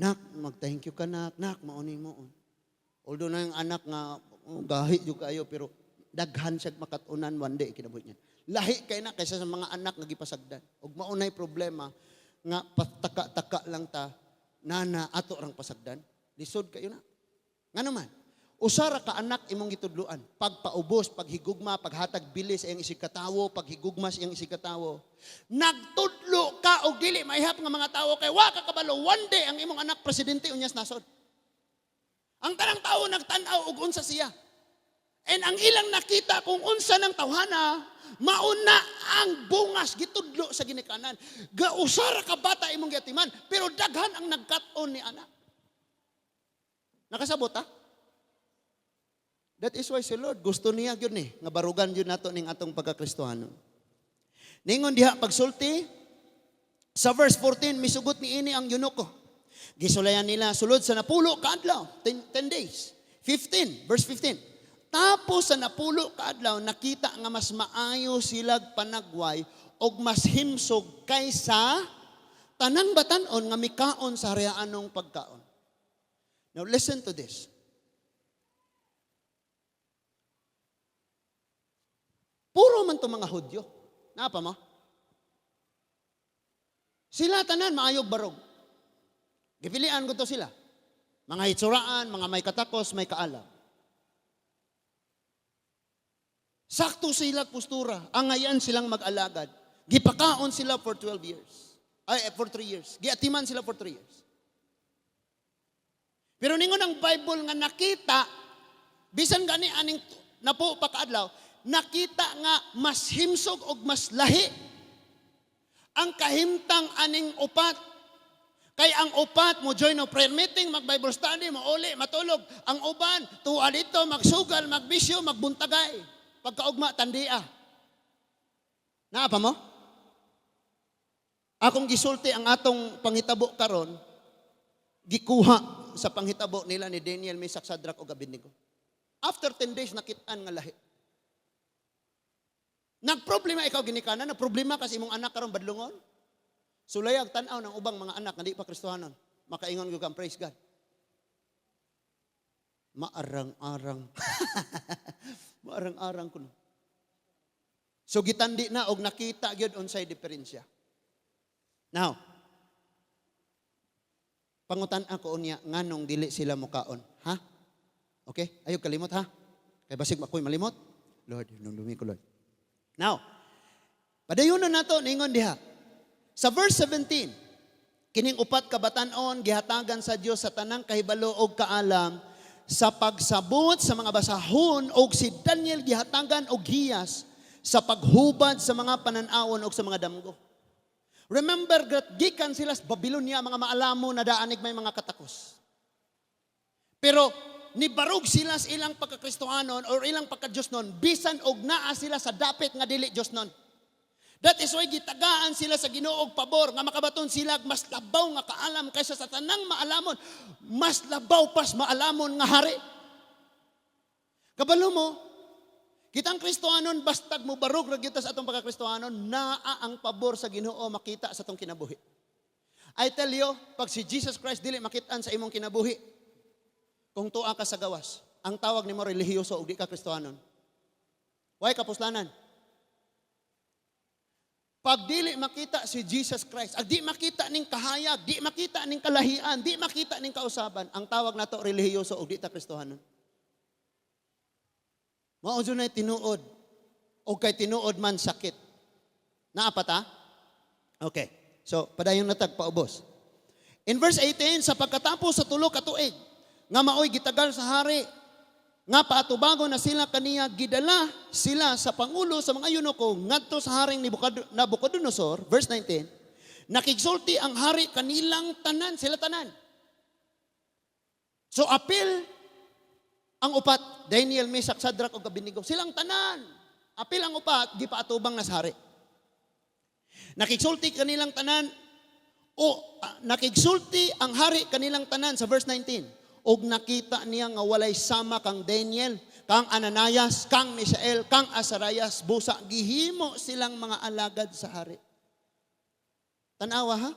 Speaker 1: Nak, mag-thank you ka, nak. Nak, mao mo." Although na yung anak nga, oh, gahi jud kayo, pero daghan siya makatunan one day kinabuhi niya. Lahi kay na kaysa sa mga anak nga gipasagdan. Ug maunay problema nga pataka-taka lang ta nana ato rang pasagdan. Lisod kayo na. Nga naman, usa ra ka anak imong gitudluan. Pagpaubos, paghigugma, paghatag bili sa iyang isigkatawo, paghigugma sa iyang isigkatawo. Nagtudlo ka og dili maihap nga mga tawo kay wa ka kabalo one day ang imong anak presidente unyas nasod. Ang tanang tawo nagtan-aw og unsa siya. And ang ilang nakita kung unsa ng tawhana, mauna ang bungas gitudlo sa ginikanan. Gausa ra ka bata imong giatiman, pero daghan ang nagkat-on ni anak. Nakasabot ha? That is why si Lord gusto niya gyud ni nga barugan gyud nato ning atong pagkakristohanon. Ningon diha pagsulti sa verse 14, misugot ni ini ang eunuko. Gisulayan nila sulod sa 10 ka adlaw, 10 days. 15, verse 15. Tapos sa 10 ka adlaw nakita nga mas maayo silag panagway og mas himsog kaysa tanang batan-on nga mikaon sa harianong pagkaon. Now listen to this. Puro man to mga Hudyo. Napa mo? Sila tanan maayog barog. Gipilian ko to sila. Mga hitsuraan, mga may katakos, may kaalam. Sakto sila postura. Angayan silang mag-alagad. Gipakaon sila for 12 years. Ay, for 3 years. Giatiman sila for 3 years. Pero ningon ang Bible nga nakita, bisan gani aning napo pa kaadlaw, nakita nga mas himsog og mas lahi ang kahimtang aning upat. Kay ang upat mo join o prayer meeting, mag Bible study, mo uli, matulog. Ang uban, tuwa dito, magsugal, magbisyo, magbuntagay. Pagkaugma, tandia. Naa pa mo? Akong gisulti ang atong panghitabo karon, gikuha sa panghitabo nila ni Daniel, Mesach, Shadrach ug Abednego. After 10 days, nakitaan nga lahi. Nagproblema ikaw ginikanan, nagproblema kasi imong anak karon badlongon. Sulayag tan-aw ng ubang mga anak nga di pa Kristohanon. Makaingon gyud kang praise God. Maarang-arang. Maarang-arang kuno. So gitandi na og nakita gyud unsay diferensya. Now, pangutan ako unya nganong dili sila mukaon, ha? Okay? Ayo kalimot ha. Kay basig ako'y malimot. Lord, hinumdumi ko, Lord. Now, Padayonon nato ningon diha. Sa verse 17, kining upat ka batan-on gihatagan sa Dios sa tanang kahibalo og kaalam sa pagsabot sa mga basahon, og si Daniel gihatagan og hiyas sa paghubad sa mga panan-awon og sa mga damgo. Remember that gikan sila sa Babylonia, mga maalamo na daanig may mga katakos. Pero nibarog sila sa ilang pagkakristohanon or ilang pagka-Diyosnon, bisan og naa sila sa dapit nga dili Diyosnon. That is why gitagaan sila sa Ginoo og pabor nga makabaton sila mas labaw nga kaalam kaysa sa tanang maalamon, mas labaw pas maalamon nga hari. Kabalo mo, kitang Kristohanon, bastag mo barog ra gyud ta sa atong pagkakristohanon, naa ang pabor sa Ginoo makita sa atong kinabuhi. I tell you, pag si Jesus Christ dili makitaan sa imong kinabuhi, kung tuwa ka sa gawas, ang tawag nimo relihiyoso ug di ka Kristohanon. Way kapuslanan. Pag dili makita si Jesus Christ, ag di makita ning kahayag, di makita ning kalahian, di makita ning kausaban, ang tawag nato relihiyoso ug di ta Kristohanon. Mao jud na tinuod. O kay tinuod man sakit. Naa pa ta? Okay. So, padayon na tag paubos. In verse 18, sa pagkatapos sa 3 ka tuig, nga maoy gitagal sa hari, nga paatubago na sila kaniya, gidala sila sa pangulo sa mga eunuko ngadto sa haring Nabucodonosor. Verse 19, nakigsulti ang hari kanilang tanan, sila tanan. So apil ang upat, Daniel, Mesach, Shadrach ug Abednego, silang tanan. Apil ang upat, gipaatubang na sa hari. Nakigsulti kanilang tanan o nakigsulti ang hari kanilang tanan sa verse 19. Og nakita niya nga walay sama kang Daniel, kang Ananias, kang Misael, kang Azarias, busa gihimo silang mga alagad sa hari. Tanawa ha?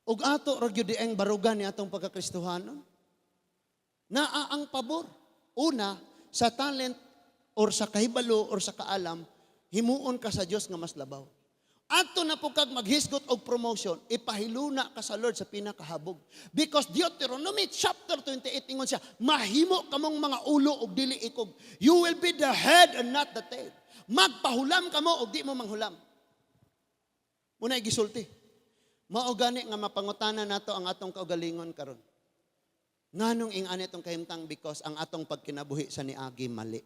Speaker 1: Ug ato ra gyud ang barugan ni atong pagkakristohanon. Naa ang pabor. Una, sa talent or sa kahibalo or sa kaalam, himuon ka sa Dios nga mas labaw. Adto na po kag maghisgot og promotion, ipahiluna ka sa Lord sa pinakahabog. Because Deuteronomy chapter 28 ingon siya, mahimo kamong mga ulo og dili ikog. You will be the head and not the tail. Magpahulam kamo og di mo manghulam. Muna gisulti. Mao gani nga mapangutana nato ang atong kaugalingon karon. Nganong ing-ani itong kahimtang? Because ang atong pagkinabuhi sa niagi mali.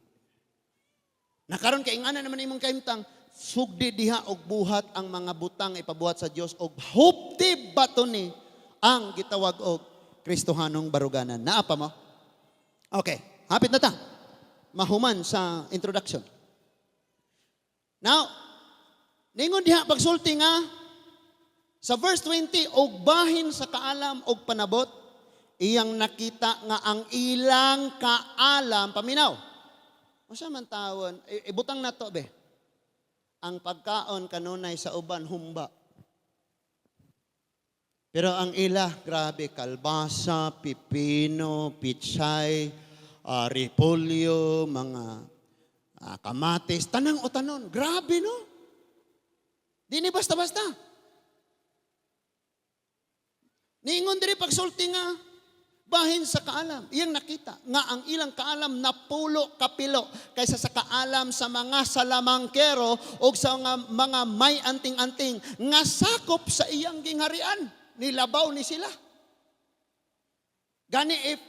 Speaker 1: Nakaron kay ingana naman imong kahimtang, sugdi diha og buhat ang mga butang ipabuhat sa Dios og hupti bato ni ang gitawag og Kristohanong baruganan. Naa pa mo? Okay, hapit na ta. Mahuman sa introduction. Now, ningon diha pagsulti nga sa verse 20, og bahin sa kaalam og panabot, iyang nakita nga ang ilang kaalam, paminaw. Unsa man tawon, ibutang na to be. Ang pagkaon kanunay sa uban humba. Pero ang ila, grabe, kalbasa, pipino, pichay, repolyo, mga kamatis, tanang o tanon. Grabe, no? Di ni basta-basta. Niingon diri pagsulti nga, bahin sa kaalam. Iyang nakita nga ang ilang kaalam napulo kapilo kaysa sa kaalam sa mga salamangkero o sa mga may anting-anting nga sakop sa iyang gingharian. Nilabaw ni sila. Gani if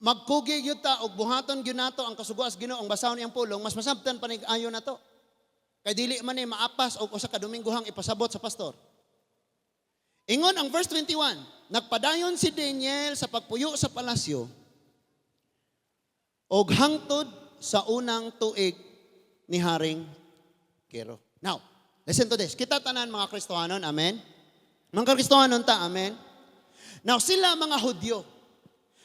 Speaker 1: magkugi gyud ta og buhaton gyud nato ang kasuguas Ginoo, ang basahon iyang pulong, mas masabtan pa ayo nato. Kay dili man ni maapas og usa ka Dominggohang ipasabot sa pastor. Ingon ang verse 21, nagpadayon si Daniel sa pagpuyo sa palasyo og hangtod sa unang tuig ni Haring Kiro. Now, listen to this. Kita tanan mga Kristohanon, amen? Mga Kristohanon ta, amen? Now, sila mga Hudyo.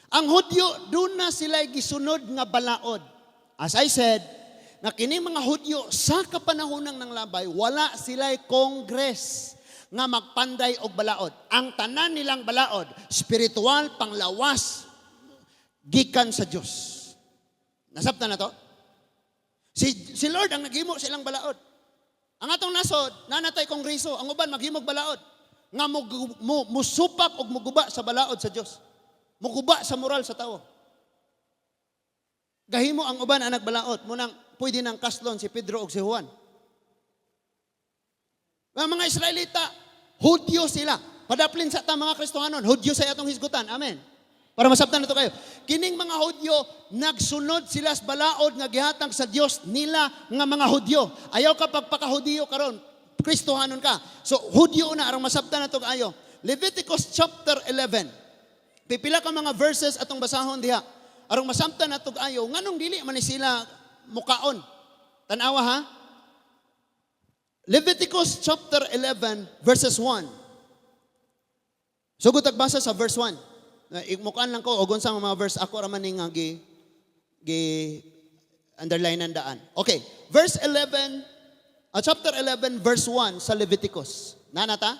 Speaker 1: Ang Hudyo, doon na sila gisunod nga balaod. As I said, na kini mga Hudyo sa kapanahonang ng labay, wala sila'y kongres nga magpanday og balaod. Ang tanan nilang balaod, spiritual, panglawas, gikan sa Dios. Nasabtan na to? Si Lord ang naghimo sa ilang balaod. Ang atong nasod, nanatay kongreso, ang uban maghimog balaod. Nga musupak og muguba sa balaod sa Dios. Muguba sa moral sa tao. Gahimo ang uban ang nagbalaod. Munang pwede nang kaslon si Pedro og si Juan. Ang mga Israelita, Hudyo sila. Padaplin sa ta mga Kristohanon, Hudyo sa atong hisgutan. Amen. Para masabtan nato kayo. Kining mga Hudyo, nagsunod sila sa balaod nga gihatag sa Dios nila nga mga Hudyo. Ayaw ka pagpakahudiyo karon, Kristohanon ka. So Hudyo na aron masabtan nato kaayo. Leviticus chapter 11. Pipila ka mga verses atong basahon diha. Aron masabtan nato kaayo nganong dili man ni sila mukaon. Tan-awa ha. Leviticus chapter 11 verses 1. Sugod tagbasa sa verse 1. Na Mukaan lang ko og unsa mga verse ako ra man ning nga gi underline ang daan. Okay, verse 11, chapter 11 verse 1 sa Leviticus. Nanata?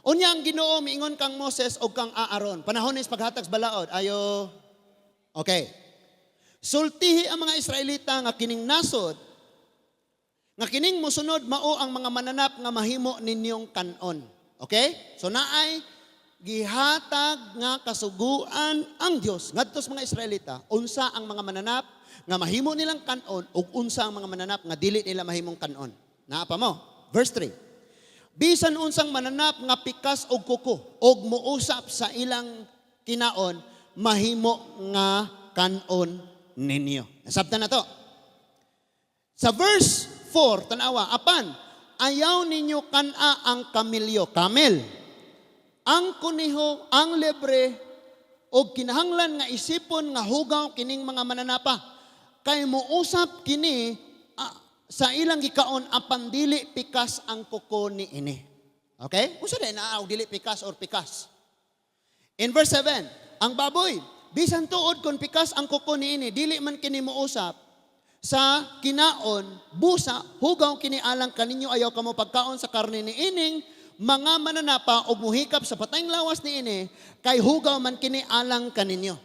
Speaker 1: Unya ang Ginoo miingon kang Moses og kang Aaron. Panahon ni paghatag sa balaod. Ayo. Okay. Sultihi ang mga Israelita nga kining nasod nga kining mosunod mao ang mga mananap nga mahimo ninyong kanon. Okay? So naay gihatag nga kasuguan ang Dios ngadto sa mga Israelita unsa ang mga mananap nga mahimo nilang kanon ug unsa ang mga mananap nga dili nila mahimong kanon. Naa pa mo? Verse 3. Bisan unsang mananap nga pikas og kuko og muusap sa ilang kinaon, mahimo nga kanon ninyo. Nasabtan na to. Sa verse 4, tanawa, apan, ayaw ninyo kana ang kamilyo, camel, ang kuniho, ang lebre, og kinahanglan nga isipon nga hugaw kining mga mananapa. Kay muusap kini sa ilang gikaon apan dili pikas ang kuko ni ini. Okay? Unsa diay naa og dili pikas or pikas? In verse 7, ang baboy, bisan tuod kung pikas ang kuko ni ini, dili man kini muusap sa kinaon, busa, hugaw kini alang kaninyo. Ayaw kamo pagkaon sa karne ni ining mga mananapa og muhikap sa patayng lawas ni ini, kay hugaw man kini alang kaninyo.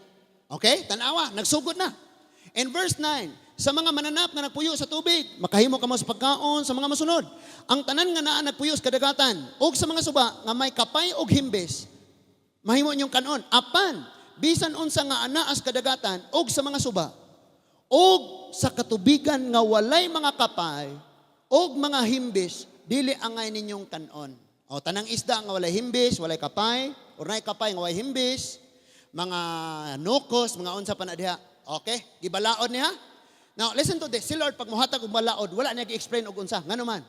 Speaker 1: Okay? Tanawa, nagsugod na. In verse 9, sa mga mananap nga nagpuyo sa tubig, makahimo kamo sa pagkaon sa mga masunod. Ang tanan nga naa nagpuyo sa kadagatan ug sa mga suba nga may kapay og himbis, mahimo inyong kanon. Apan, bisan unsa nga anaa sa kadagatan og sa mga suba, og sa katubigan nga walay mga kapay og mga himbis, dili angay ninyong kanon. O tanang isda nga walay himbis, walay kapay, or naay kapay nga walay himbis, mga nukos, mga unsa pa na diha. Okay, gibalaod niya. Now, listen to this. Si Lord, pag muhatag og balaod, wala niya gi-explain og unsa. Ngano man?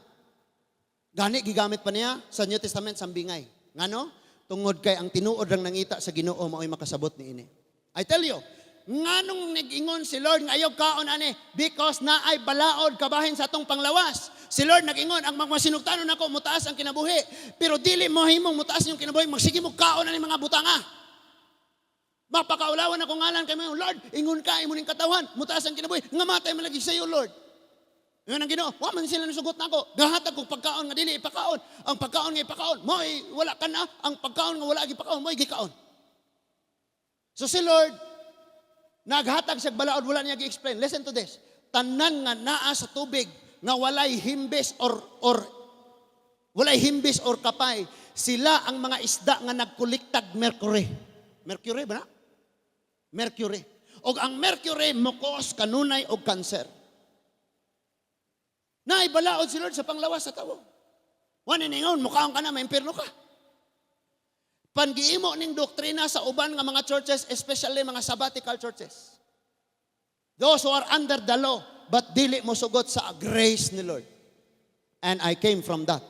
Speaker 1: Gani gigamit pa niya sa New Testament sa bingay. Ngano? Tungod kay ang tinuod rang nangita sa Ginoo mao'y makasabot niini. I tell you, nganong nag-ingon si Lord nga ayaw kaon ani? Because naay balaod kabahin sa atong panglawas. Si Lord nag-ingon, ang magmasinugtanon nako mutaas ang kinabuhi. Pero dili mo himong mutaas yung kinabuhi, magsige mo kaon ani mga butanga. Mapakaulawan ako ngalan kay mo, "Lord, ingon ka imo ning katawhan, mutaas ang kinabuhi, nga matay man lagi sa iyo, Lord." Ingon ang Ginoo, wa man sila nisugot nako. Gahatag kog pagkaon nga dili ipakaon. Ang pagkaon nga ipakaon, mo'y wala ka na. Ang pagkaon nga wala gipakaon, mo'y gikaon. So si Lord, naghatag siya balaod, wala niya gi-explain. Listen to this. Tanan nga naa sa tubig nga walay himbis or kapay, sila ang mga isda nga nagkolektag mercury. Mercury ba na? Mercury. Og ang mercury mo-cause kanunay og cancer. Naibalaod si Lord sa panglawas sa tawo. Wa ningon, mukaon ka na, maimpirno ka. Pangiimo ning doktrina sa uban nga mga churches, especially mga sabbatical churches. Those who are under the law, but dili mo sugot sa grace ni Lord. And I came from that.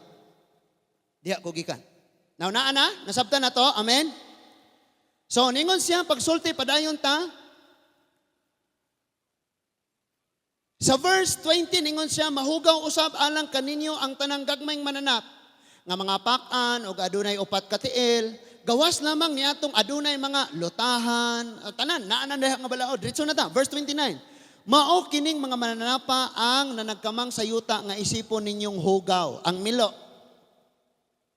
Speaker 1: Diha ko gikan. Now naa na, nasabtan na to, amen? So, ningon siya, pagsulti, padayon ta. Sa verse 20, ningon siya, mahugaw usab alang kaninyo ang tanang gagmayng mananap, nga mga pakan o adunay upat ka tiil, gawas lamang niatong adunay mga lutahan, tanan, naa na diha nga balaod. Diretso na ta, verse 29. Mao kining mga mananapa ang nanagkamang sa yuta nga isipon ninyong hugaw, ang milo.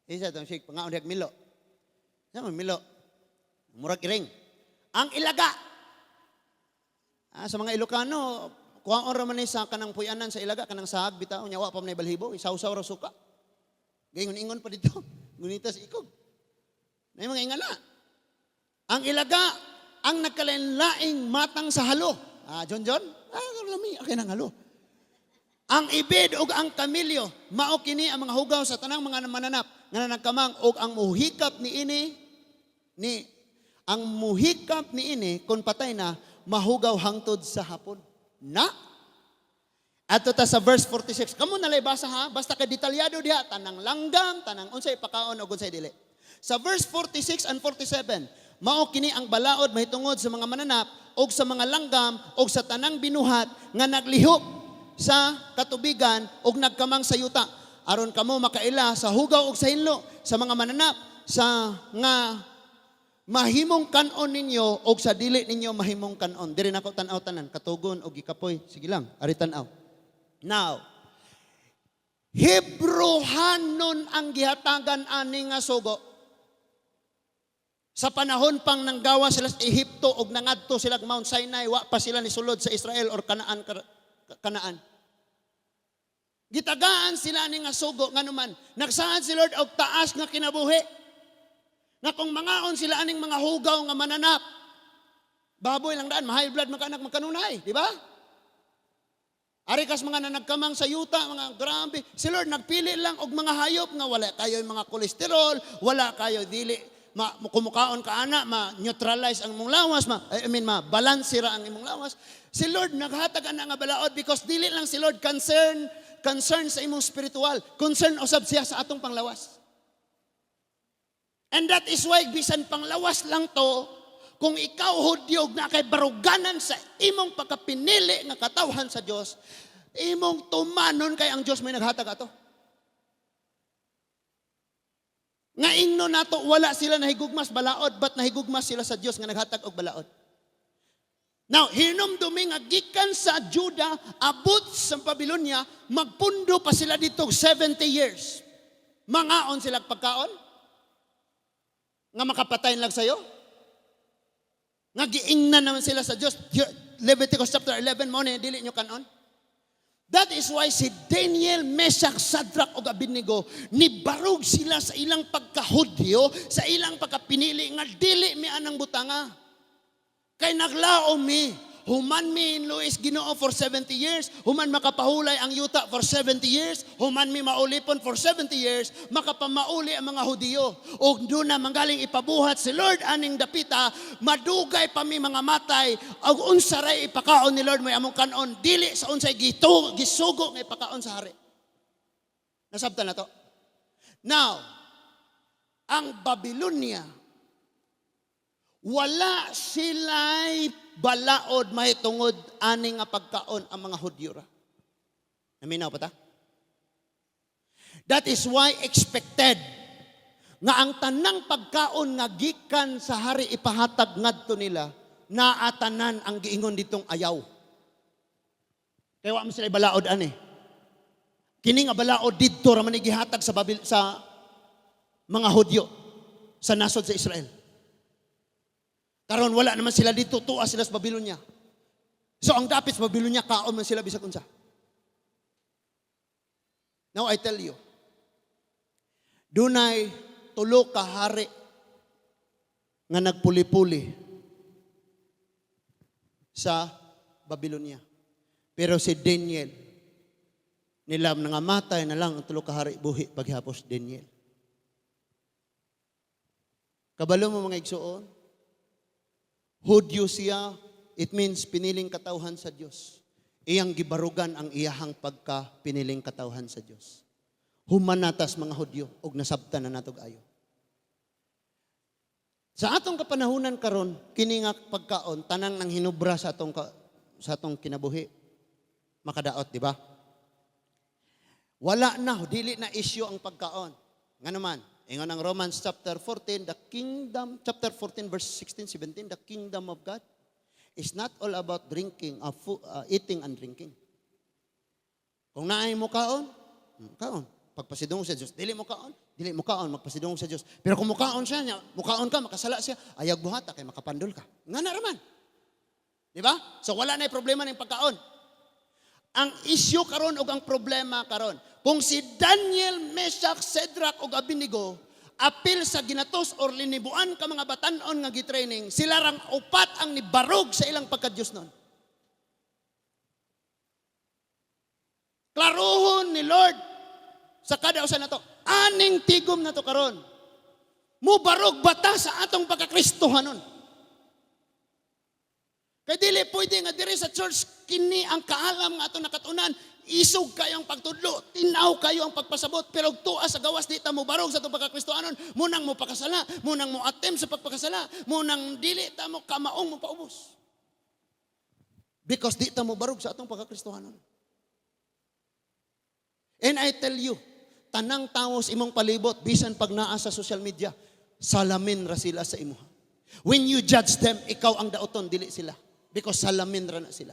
Speaker 1: Isa itong shake, pangaon diha milo. Sa milo? Murag iring. Ang ilaga. Sa mga Ilocano, kuhaon ra man ni sa kanang puyanan sa ilaga, kanang sahag bitaw nya wa pa man balhibo, isawsaw ra suka. Gaingon-ingon pa dito. Ngunita sa ikog. Na mga ingala. Ang ilaga, ang nagkalain-laing matang sa halo. Ah, John John? Ah, lami, akin ang halo. Ang ibid ug ang kamilyo, mao kini ang mga hugaw sa tanang mga mananap nga nagkamang, ug ang muhikap niini kung patay na mahugaw hangtod sa hapon. Na Ato ta sa verse 46. Kamo na lay basa ha, basta kay detalyado diha tanang langgam, tanang unsay pakaon ug unsay dili. Sa verse 46 and 47, mao kini ang balaod mahitungod sa mga mananap og sa mga langgam og sa tanang binuhat nga naglihok sa katubigan og nagkamang sa yuta, aron kamo makaila sa hugaw og sa hinlo sa mga mananap sa nga mahimong kanon ninyo og sa dili ninyo mahimong kanon. Diri nako tan-aw tanan katugon og gikapoy. Sige lang, ari tan-aw. Now, Hebrehanon ang gihatagan ani nga sugo. Sa panahon pang nanggawa sila sa Ehipto og nangadto sila og Mount Sinai, wa pa sila nisulod sa Israel or Canaan. Canaan. Gitagaan sila ani nga sugo, nganuman nagsaad si Lord og taas nga kinabuhi. Nga kung mangaon sila aning mga hugaw nga mananap, baboy lang daan, ma-high blood man ka anak magkanunay, di ba? Ari kas mga nanagkamang sa yuta, mga grabe. Si Lord nagpili lang og mga hayop nga wala kayo mga kolesterol, wala kayo dili ma, kumukaon ka ana, ma-neutralize ang imong lawas, ma, I mean, ma-balance ra ang imong lawas. Si Lord naghatag ana nga balaod because dili lang si Lord concern sa imong spiritual, concern usab siya sa atong panglawas. And that is why bisan panglawas lang to, kung ikaw Hudyo na kay baruganan sa imong pagkapinili nga katawhan sa Dios, imong tumanon kay ang Dios may naghatag ato. Nga ingno nato wala sila nahigugmas balaod, but nahigugmas sila sa Dios nga naghatag og balaod. Now, hinumdumi nga gikan sa Juda abot sa Babylonia, magpundo pa sila dito 70 years. Mangaon sila pagkaon? Nga makapatay lang sa'yo? Nga giingnan naman sila sa Diyos. Leviticus chapter 11 mo ni dili nyo kanon. That is why si Daniel, Meshach, Shadrach ug Abednego nibarog sila sa ilang pagkahudyo, sa ilang pagkapinili nga dili mi anang butanga. Kay naglaom mi, human mi luis Ginoo for 70 years, human makapahulay ang yuta for 70 years, human mi maulipon for 70 years, makapamauli ang mga Hudiyo. Og doon na manggaling ipabuhat si Lord aning dapita, madugay pa mi mga matay, og unsa ray ipakaon ni Lord may among kanon, dili sa unsay gito, gisugo nga ipakaon sa hari. Nasabtan na to. Now, ang Babylonia, wala sila'y balaod mahitungod ani nga pagkaon ang mga Hudyo ra. Naminaw pa ta? That is why expected nga ang tanang pagkaon nga gikan sa hari ipahatag ngadto nila, naatanan ang giingon ditong ayaw. Kaya wa man sila balaod ani. Kini nga balaod didto ra man ni gihatag sa mga Hudyo sa nasod sa Israel. Karon wala naman sila dito, tuwa sila sa Babylonia. So ang dapit sa Babylonia, kaon man sila bisag unsa. Now I tell you, dunay tulo ka hari nga nagpuli-puli sa Babylonia. Pero si Daniel, nilam nangamatay na lang ang tulo ka hari, buhi paghapos Daniel. Kabalo mo, mga igsuon, Hudyo siya, it means piniling katawhan sa Dios. Iyang gibarugan ang iyahang pagka piniling katawhan sa Dios. Humanatas mga Hudyo og nasabtan na natog ayo. Sa atong kapanahunan karon, kini nga pagkaon tanang nang hinubra sa atong kinabuhi. Makadaot, di ba? Wala na, dili na issue ang pagkaon. Nga naman, ingon ang Romans chapter 14, the kingdom, chapter 14 verse 16, 17, the kingdom of God is not all about drinking, eating and drinking. Kung naay mo kaon, kaon. Pagpasidungog sa Diyos, dili mo kaon, dili mo kaon, magpasidungog sa Diyos. Pero kung mukaon siya, niya, mukaon ka, makasala siya, ayag buhata kay makapandol ka. Nga na raman. Di ba? So wala na problema ng pagkaon. Ang issue karon og ang problema karon, kung si Daniel, Meshach, Shadrach ug Abednego apil sa ginatos or linibuan ka mga batanon nga gitraining, sila rang upat ang nibarog sa ilang pagka-Diyos nun. Klaro ni Lord sa kada usa nato. Aning tigom nato karon, mubarog bata sa atong pagkakristohanon? Kay dili pwede nga diri sa church kini ang kaalam nga atong nakatunan, isog kayo ang pagtudlo, tinaw kayo ang pagpasabot, pero tuwa sa gawas di ta mo barog sa atong pagkakristohanon, munang mo pakasala, munang mo attempt sa pagpakasala, munang dili ta mo kamaong mo paubos. Because di ta mo barog sa atong pagkakristohanon. And I tell you, tanang tawo sa imong palibot, bisan pag naa sa social media, salamin ra sila sa imuha. When you judge them, ikaw ang daoton, dili sila. Because salamin ra na sila.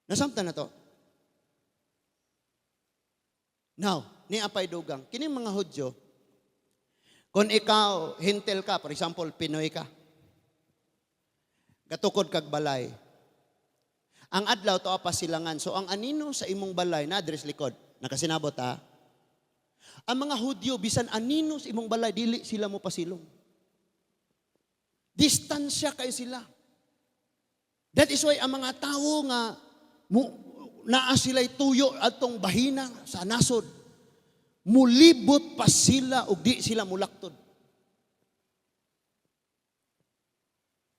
Speaker 1: Nasamtan na to. Now, ni apay dugang, kini mga Hudyo, kung ikaw, hintel ka, for example, Pinoy ka, gatukod kag balay, ang adlaw to pa silangan. So ang anino sa imong balay na address likod. Nakasinabot ha. Ang mga Hudyo bisan anino sa imong balay, dili sila mo pasilong. Distansya kay sila. That is why ang mga tawo nga mo, naa sila'y tuyo atong bahina sa nasod, mulibot pa sila ug di sila mulaktod.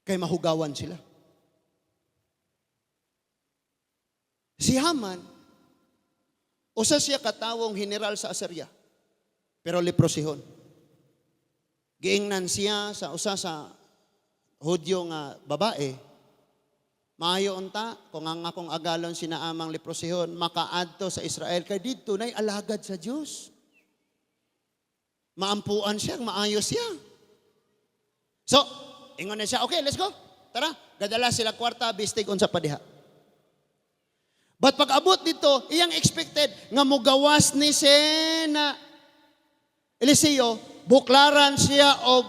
Speaker 1: Kay mahugawan sila. Si Haman, usa siya katawong general sa Assyria, pero leprosihon. Giingnan siya sa usa sa Hudyo nga babae, maayo unta kung ang akong agalon sinaamang leprosihon makaadto sa Israel kay didto nay alagad sa Dios. Maampuan siya, maayo siya. So, ingon na siya, "Okay, let's go. Tara," gadala sila kwarta, bistig unsa pa diha. But pag abot dito, iyang expected nga mugawas ni Sena Eliseo, buklaran siya og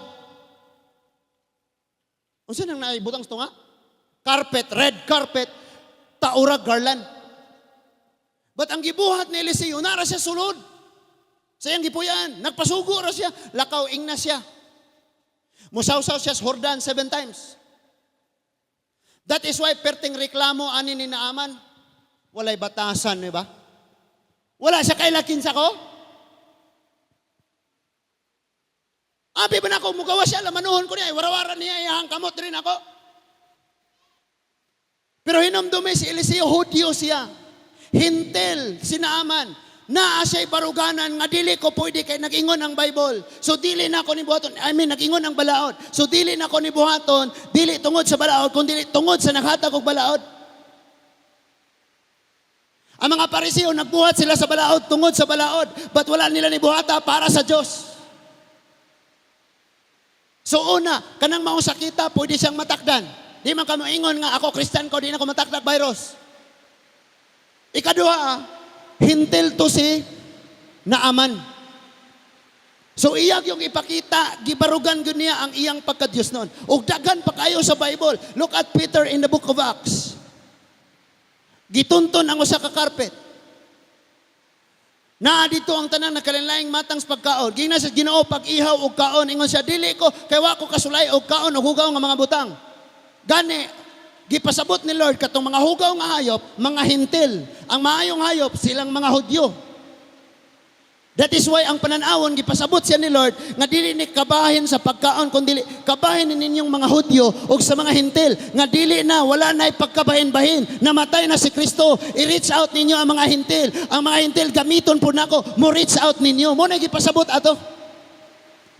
Speaker 1: unsa nang naibutang sa tunga? Carpet, red carpet, taurag garland. But ang gibuhat ni Eliseo, nara siya sulod. Sa iyang gipuyan, nagpasugo ra siya, lakaw ingna siya. Musawsaw siya sa Jordan 7 times. That is why perting reklamo ani ni Naaman, walay batasan, di ba? Wala siya kailakin sa ko. Abi ba na ako, mugawa siya, lamanuhon ko niya, warawara niya, iyahang kamot rin ako. Pero hinumdumi si Eliseo, Hudyo siya. Hintel, si Naaman. Naa siya'y baruganan nga dili ko pwede kay nag-ingon ang Bible. So dili na ako ni buhaton. I mean, nag-ingon ang balaod. So dili na ako ni buhaton, dili tungod sa balaod, kundi tungod sa naghatag og balaod. Ang mga Pariseo, nagbuhat sila sa balaod tungod sa balaod, but wala nila ni buhata para sa Diyos. So una, kanang maong sakita, pwede siyang matakdan. Di man ka moingon nga ako Christian ko, di na ako matakdak virus. Ikaduha, hintil to si Naaman. So iyag yung ipakita, gibarugan gyud niya ang iyang pagka-Diyos noon. Ug daghan pa kayo sa Bible. Look at Peter in the book of Acts. Gitunton ang usa ka carpet. Naa dito ang tanang nakalinlaing matang sa pagkaon. Gina sa Ginoo pag-ihaw og kaon, ingon siya, "Dili ko kay wa ko kasulay og kaon og hugaw nga mga butang." Gani gipasabot ni Lord katong mga hugaw nga hayop, mga hintil. Ang maayong hayop silang mga Hudyo. That is why ang pananawon gipasabot siya ni Lord nga dili ni kabahin sa pagkaon kundi kabahin ni ninyong mga Hudyo ug sa mga hintil nga dili na wala na pagkabahin-bahin, namatay na si Kristo, i-reach out ninyo ang mga hintil. Ang mga hintil gamiton po nako mo reach out ninyo. Mo na gipasabot ato.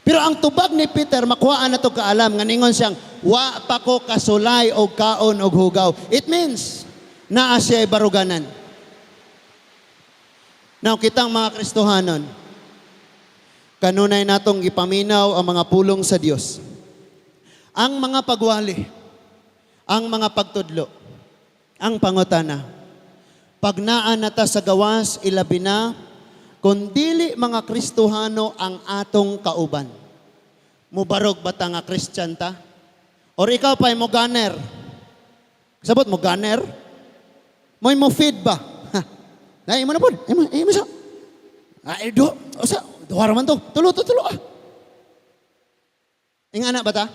Speaker 1: Pero ang tubag ni Peter makuhaan na to kaalam nga ningon siyang wa pa ko kasulay og kaon og hugaw. It means naa siya baruganan. Now, kitang mga Kristohanon, kanunay natong gipaminaw ang mga pulong sa Dios. Ang mga pagwali, ang mga pagtudlo, ang pangutana. Pag naa na ta sa gawas, ilabi na, kung dili mga Kristohano ang atong kauban. Mubarog ba ta nga Christian ta? Or ikaw pa mo gunner? Sabot mo gunner? Mo'y mo feed ba? Ha. Ay, imo na po. Imo, imo sa. Ay, do. Usa, duha ra man to. Tulo, tulo, tulo ah. Ingana ba ta?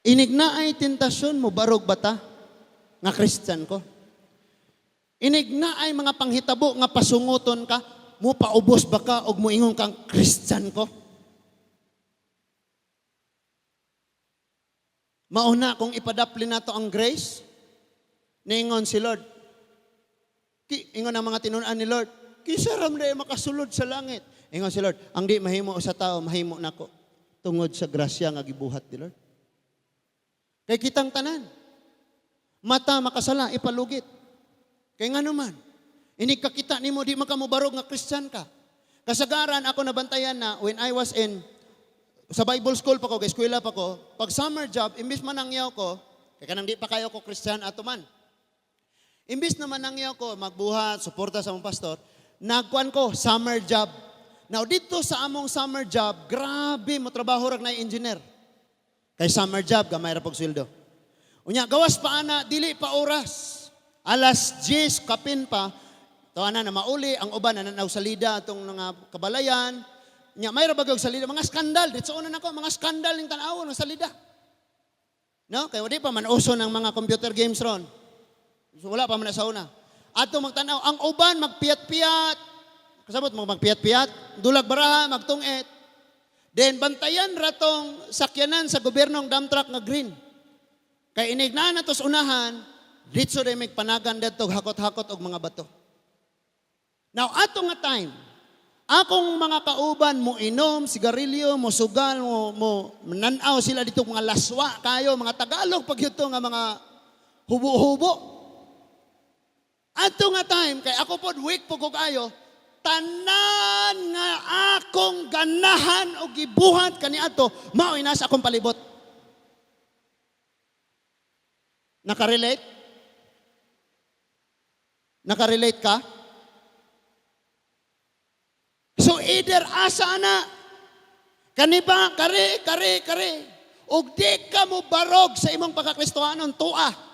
Speaker 1: Inig na ay tentasyon mo, barog ba ta? Nga Christian ko. Inig naay mga panghitabo nga pasunguton ka, mo paubos ba ka og moingon kang Christian ko? Mauna kung ipadapli nato ang grace, niingon si Lord. Ingon ang mga tinun-an ni Lord, kinsa ra man makasulod sa langit? Ingon si Lord, ang di mahimo sa tao, mahimo nako tungod sa grasya nga gibuhat ni Lord. Kay kitang tanan, mata makasala, ipalugit. Kay ngano man, inig kakita nimo di man ka mobarog nga Christian ka. Kasagaran ako nabantayan na when I was in sa Bible school pa ko, kay eskwela pa ko, pag summer job, imbis manangyaw ko, kay kanang di pa kayo ko Christian ato man. Imbis na manangyaw ko, magbuhat, suporta sa among pastor, nagkuan ko, summer job. Now dito sa among summer job, grabe mo trabaho rag na engineer. Kay summer job, gamay ra pag sweldo. Unya, gawas pa ana, dili pa oras. Alas 10 kapin pa, to ana na mauli, ang uban nananaw sa lida atong mga kabalayan. Nya, may ra bagog sa lida, mga skandal, dito una nako, mga skandal ning tan-awon sa lida. No? Kay wala pa man uso ng mga computer games ron. So, wala pa man sa una. Ato magtan-aw, ang uban magpiyat-piyat. Kasabot mo magpiyat-piyat, dulag baraha, magtungit. Then bantayan ratong sakyanan sa gobyernong dump truck nga green. Kay inig na nato sa unahan, ditso day may panagan dadto hakot-hakot og mga bato. Now ato nga time, akong mga kauban mo inom sigarilyo, mo sugal, mo nanaw sila dito mga laswa kayo, mga Tagalog pag yun nga mga hubo-hubo. Ato nga time, kay ako pod weak po ko kayo, tanan nga akong ganahan o gibuhat kaniadto, mao nasa akong palibot. Nakarelate? Nakarelate ka? So either asa na, kaniba, kare, kare, kare, ug di ka mo barog sa imong pagkakristohanon, tua.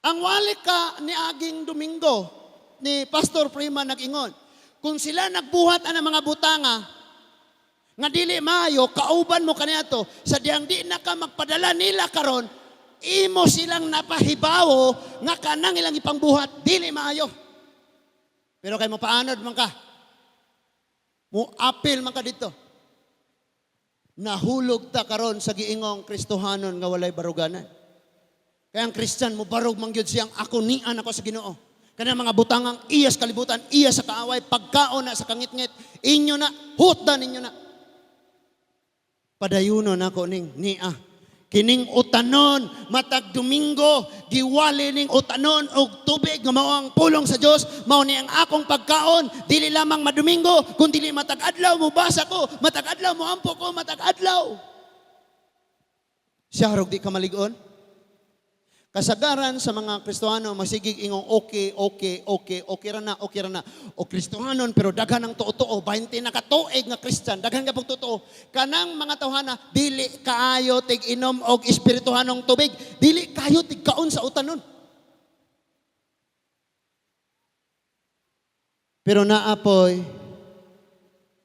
Speaker 1: Ang wali ka ni aging Domingo, ni Pastor Prima nag-ingon, kung sila nagbuhat ang mga butanga, nga dili maayo, kauban mo kaniadto, sa diyang di na ka magpadala nila karon, imo silang napahibawo nga kanang ilang ipangbuhat, dili maayo. Pero kay mo paanod man ka, mo apil man ka dito. Nahulog ta karon sa giingong Kristohanon nga walay baruganan. Kaya ang Christian mo barog man gyud siyang ako nian ako sa Ginoo. Kanang mga butangang iya sa kalibutan, iya sa kaaway, pagkaon na sa kangitngit, inyo na, hutdan ninyo na. Padayuno nako ning nia. Kining utanon, matag Domingo, giwali ning utanon og tubig nga mao ang pulong sa Dios, mao ni ang akong pagkaon, dili lamang madomingo, kun dili matag adlaw mobasa ko, matag adlaw moampo ko, matag adlaw. Siya harog di ka malig-on? Kasagaran sa mga Kristohano, masigig ingong okay, okay, okay, okay ra na, okay ra na. O Kristohanon, pero daghan ang tuo-tuo, 20 na katuig nga Christian, daghan ka pong totoo. Kanang mga tawhana, dili kaayo tig inom og espirituhanong tubig, dili kaayo tig kaon sa utanon. Pero naapoy,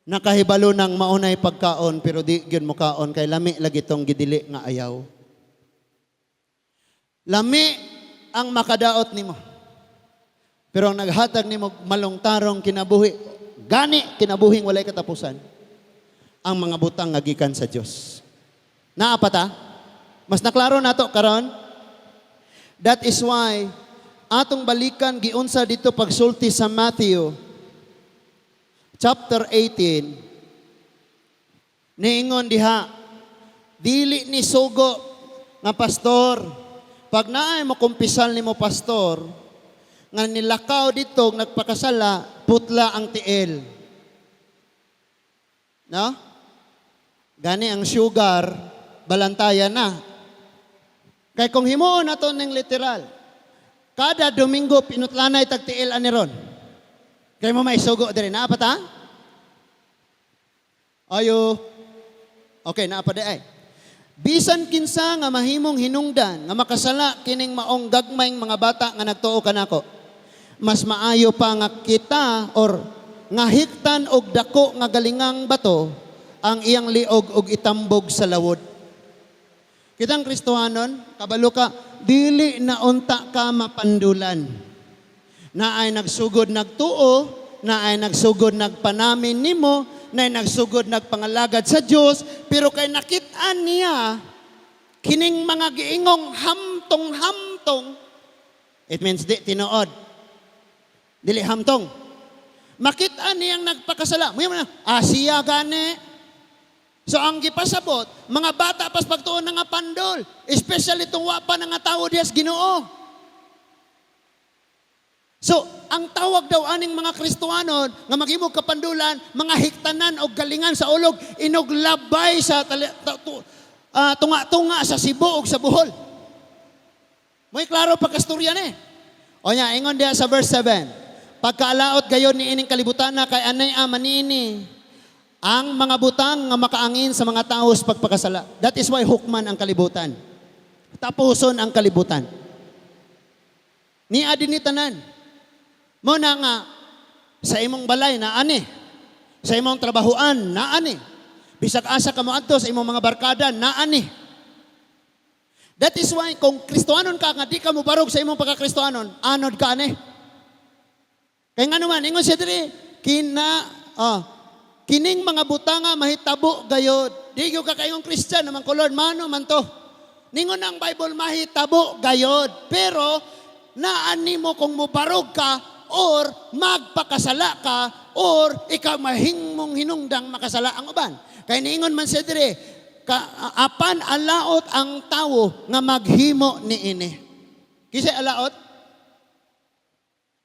Speaker 1: nakahibalo ng maunay pagkaon, pero di gyud mo kaon, kay lami lagi tong gidili nga ayaw. Lami ang makadaot nimo. Pero ang naghatag nimo malungtarong kinabuhi, gani kinabuhing walay katapusan, ang mga butang nga gikan sa Dios. Naa pa ta? Mas naklaro nato karon? That is why atong balikan giunsa dito pagsulti sa Matthew chapter 18, niingon diha, dili ni sugo nga pastor. Pag naay mo kumpisal nimo pastor, nga nilakaw dito, nagpakasala, putla ang tiil. No? Gani ang sugar, balantayan na. Kay kung himuon nato ning literal, kada Domingo pinutlanay tag tiil ani ron. Kay mo may sugo diri, naa pa ta? Ayo. Okay, naa pa di ay. Bisan kinsa nga mahimong hinungdan nga makasala kining maong gagmayng mga bata nga nagtuo kanako. Mas maayo pa nga kita or nga hiktan og dako nga galingang bato ang iyang liog og itambog sa lawod. Kitang Kristohanon, kabalo ka, dili na unta ka mapandulan. Naay nagsugod nagtuo, naay nagsugod nagpanamin nimo, naay nagsugod nagpangalagad sa Dios, pero kay nakit-an niya kining mga giingong hamtong-hamtong, it means di tinuod. Dili hamtong. Makita niyang nagpakasala. Muya man na, ah, siya gani. So ang gipasabot, mga bata pas pagtuon na nga pandol, especially itong wa pa na nga tao diyas Ginoo. So, ang tawag daw aning mga Kristohanon nga maghimog kapandulan, mga hiktanan o galingan sa ulog, inog labay sa tunga-tunga sa Cebu ug sa Bohol. May klaro pagkastorya ni. O nya, ingon diya sa verse 7. Pagkaalaot gayon ni ining kalibutan na kay anay ama niini ang mga butang nga makaangin sa mga tao sa pagpakasala. That is why hukman ang kalibutan. Tapuson ang kalibutan. Ni adin ni tanan. Mo na nga sa imong balay na ani, sa imong trabahuan na ani, bisag asa ka moadto sa imong mga barkada na ani. That is why kung Kristohanon ka nga di ka mobarog sa imong pagka-Kristohanon, anod ka ani. Kay nga naman, ingon siya diri, kining mga butanga mahitabo gayod. Di gyud ka kaingong Christian naman ko, "Lord, mano man to?" Ningon ang Bible, mahitabo gayod. Pero naani mo kung mobarog ka or magpakasala ka or ikaw mahingmong hinungdang makasala ang uban. Kay niingon man siya diri, ka, apan alaot ang tawo nga maghimo niini. Kinsa alaot?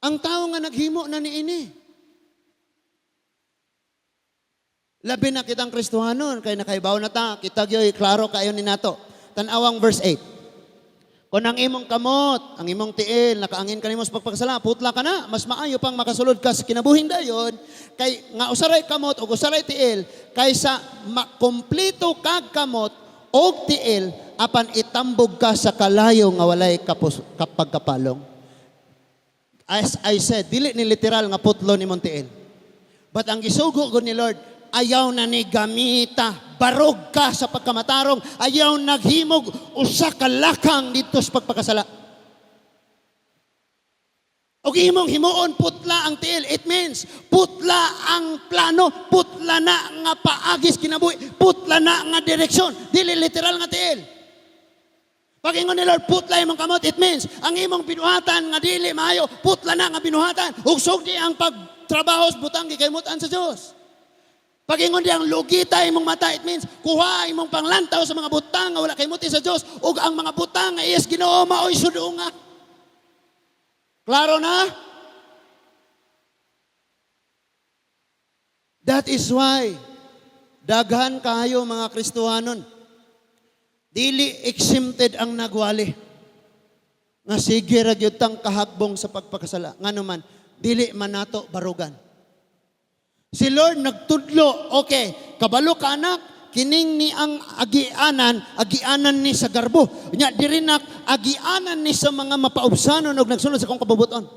Speaker 1: Ang tao nga naghimo na niini. Labi na kitang Kristohanon, kay nakaibaw na ta, kita gyoy klaro kayo ni nato. Tan-awang verse 8. Kung ang imong kamot, ang imong tiil, nakaangin kanimo sa pagpakasala, putla ka na, mas maayo pang makasulod ka sa kinabuhing dayon, kay nga usaray kamot o usaray tiil, kaysa makumpleto kag kamot og tiil, apan itambog ka sa kalayo nga walay kapagkapalong. As I said, dili ni literal nga putlo ni mong tiil. But ang gisugo ko ni Lord, ayaw na ni gamita, barog ka sa pagkamatarong, ayaw naghimog usa ka lakang dito sa pagpakasala. Og imong himuon putla ang tiil. It means putla ang plano, putla na nga paagis kinabuhi, putla na nga direksyon, dili literal nga tiil. Pag ingon ni Lord, putla imong kamot, it means ang imong binuhatan nga dili maayo, putla na nga binuhatan. Ug sugdi ang pagtrabaho sa butang gikaymutan sa Dios. Pag ingon diyang lugita imong mata, it means kuha imong panglantaw sa mga butang nga wala kaymuti sa Dios ug ang mga butang nga iyas Ginoo maoy sudunga. Klaro na? That is why daghan kayo mga Kristohanon. Dili exempted ang nagwali. Nga sige ra gyud tang kahagbong sa pagpakasala. Ngano man, dili man nato barugan. Si Lord nagtudlo, okay, kabalo ka anak, kining ni ang agianan, agianan ni sa garbo. Nya diri nak agianan ni sa mga mapaubsanon og nagsunod sa akong kabubuton.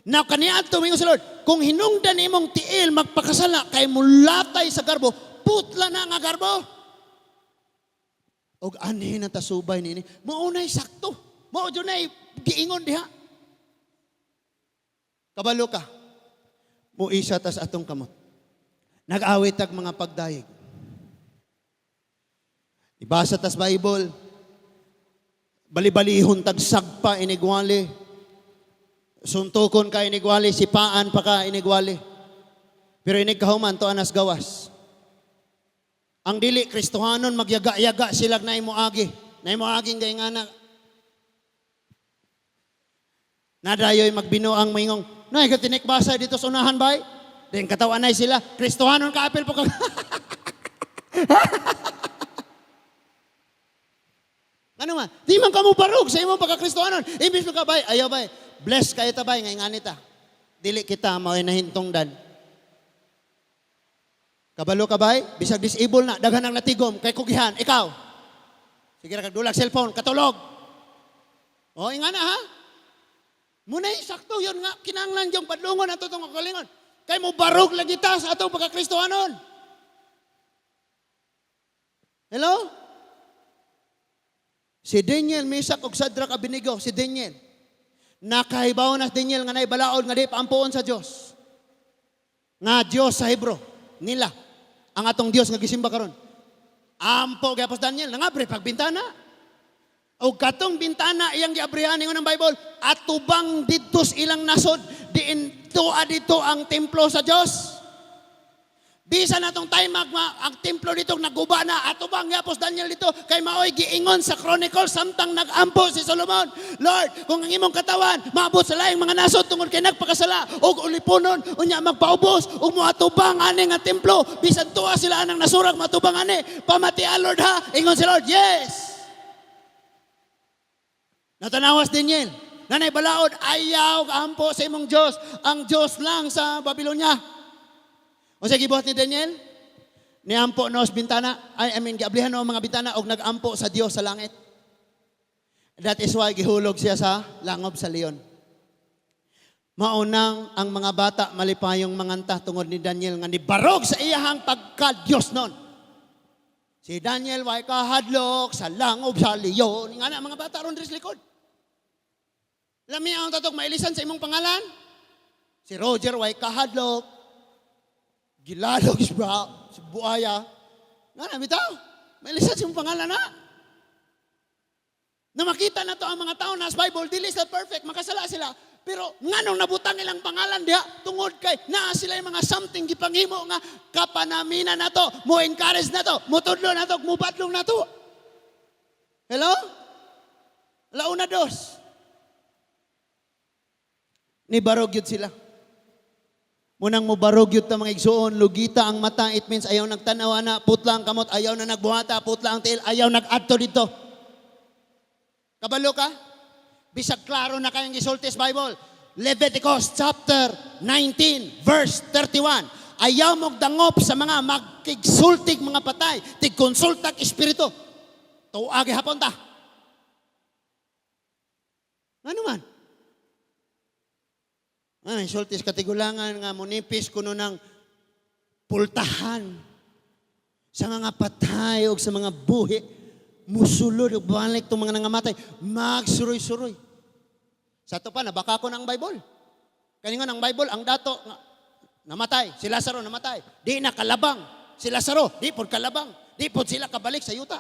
Speaker 1: Now kaniadto mingon si Lord, kung hinungdan imong tiil magpakasala kay mulatay sa garbo, putla na nga garbo. Og anhi na tasubay niini, mao nay sakto. Mao jud nay giingon diha. Kabalo ka. Muisa tas atong kamot. Nag-awit tag mga pagdayeg. Ibasa tas Bible. Bali-balihon tag sagpa inigwali. Suntukon ka inigwali, sipaan pa ka inigwali. Pero inig kahuman to anas gawas. Ang dili Kristohanon magyaga-yaga sila na imo agi. Na imo aging gaingana. Nadayoy magbinuang moingong, "Nay, katinik basa dito sa unahan bay." Then katawan ay sila, Kristohanon ka apil po ka. Ano man? Di man ka mo barog sa imong pagka-Kristohanon. Imbis mo ka bay, ayaw bay. Bless kayo ta bay, ngay nganita. Dili kita mao'y nahintungdan. Kabalo ka bay, bisag disable na, daghan ang natigom, kay kugihan, ikaw. Sige ra kag dulag cellphone, katulog. O, nga na ha? Muna'y sakto yun nga, kinanglan yung padlungon ato itong kagalingon. Kay mo barog lagi ta sa atong pagka-Kristohanon. Hello? Si Daniel, Mesach, ug Shadrach, Abednego, si Daniel. Nakahibaw na si Daniel nga naay balaod nga di paampuon sa Dios. Nga Dios sa Hebro nila. Ang atong Dios nga gisimba karon. Ampo gyapon Daniel, nangabre pag bintana. O katong bintana iyang giabrihan, ingon ng Bible, atubang didto sa ilang nasod, diin tuwa dito ang templo sa Dios. Bisan natong time ang templo dito naguba na, atubang gyapon Daniel dito kay maoy giingon sa Chronicles samtang nagampo si Solomon. "Lord, kung ang imong katawan maabot sa laing mga nasod tungod kay nagpakasala og ulipunon, unya magpaubos ug moatubang ani nga templo, bisan tuwa sila anang nasurag matubang ani, pamatia, Lord, ha." Ingon si Lord, "Yes." Natanawas Daniel, nanay balaod, ayaw ampo sa imong Diyos, ang Diyos lang sa Babylonia. O sa gibuhat ni Daniel? Niampo no sa bintana, ay, I mean, giablihan no ang mga bintana og nagampo sa Dios sa langit. That is why gihulog siya sa langob sa leon. Maunang ang mga bata malipayong manganta tungod ni Daniel nga nibarog sa iyahang pagka-Diyos nun. "Si Daniel way kahadlok sa langob sa leon." Nga na mga bata ron diri sa likod. Lami ang tatok mailisan sa imong pangalan. "Si Roger way kahadlok. Gilalog si bra, si buaya." Nga na bitaw. Mailisan sa imong pangalan na. Na makita na to ang mga tao na sa Bible, dili sila perfect, makasala sila. Pero nganong nabutang ilang pangalan diha tungod kay naa sila yung mga something gipanghimo nga kapanaminan na to, mo encourage na to, mo tudlo na to, mo badlong na to. Hello? Launa dos. Nibarog yun sila. Munang mubarog yun ta, mga igsuon, lugita ang mata, it means ayaw nagtanaw na, putla ang kamot, ayaw na nagbuhata, putla ang tiil, ayaw nag-adto dito. Kabalo ka? Bisag klaro na kayong gisulti sa Bible. Leviticus chapter 19 verse 31. Ayaw mong dangop sa mga magkigsultig mga patay, tigkonsultag espiritu. Tuagi hapon ta. Ano man? Ano, sulti sa katigulangan nga munipis kuno ng pultahan sa mga patay o sa mga buhi, musulod o balik itong mga nangamatay, magsuroy-suroy. Sa ato pa, nabaka ko ng Bible. Kaningon ang Bible, ang dato, nga, namatay, si Lazaro namatay. Di na kalabang. Si Lazaro, di pod kalabang. Di pod sila kabalik sa yuta.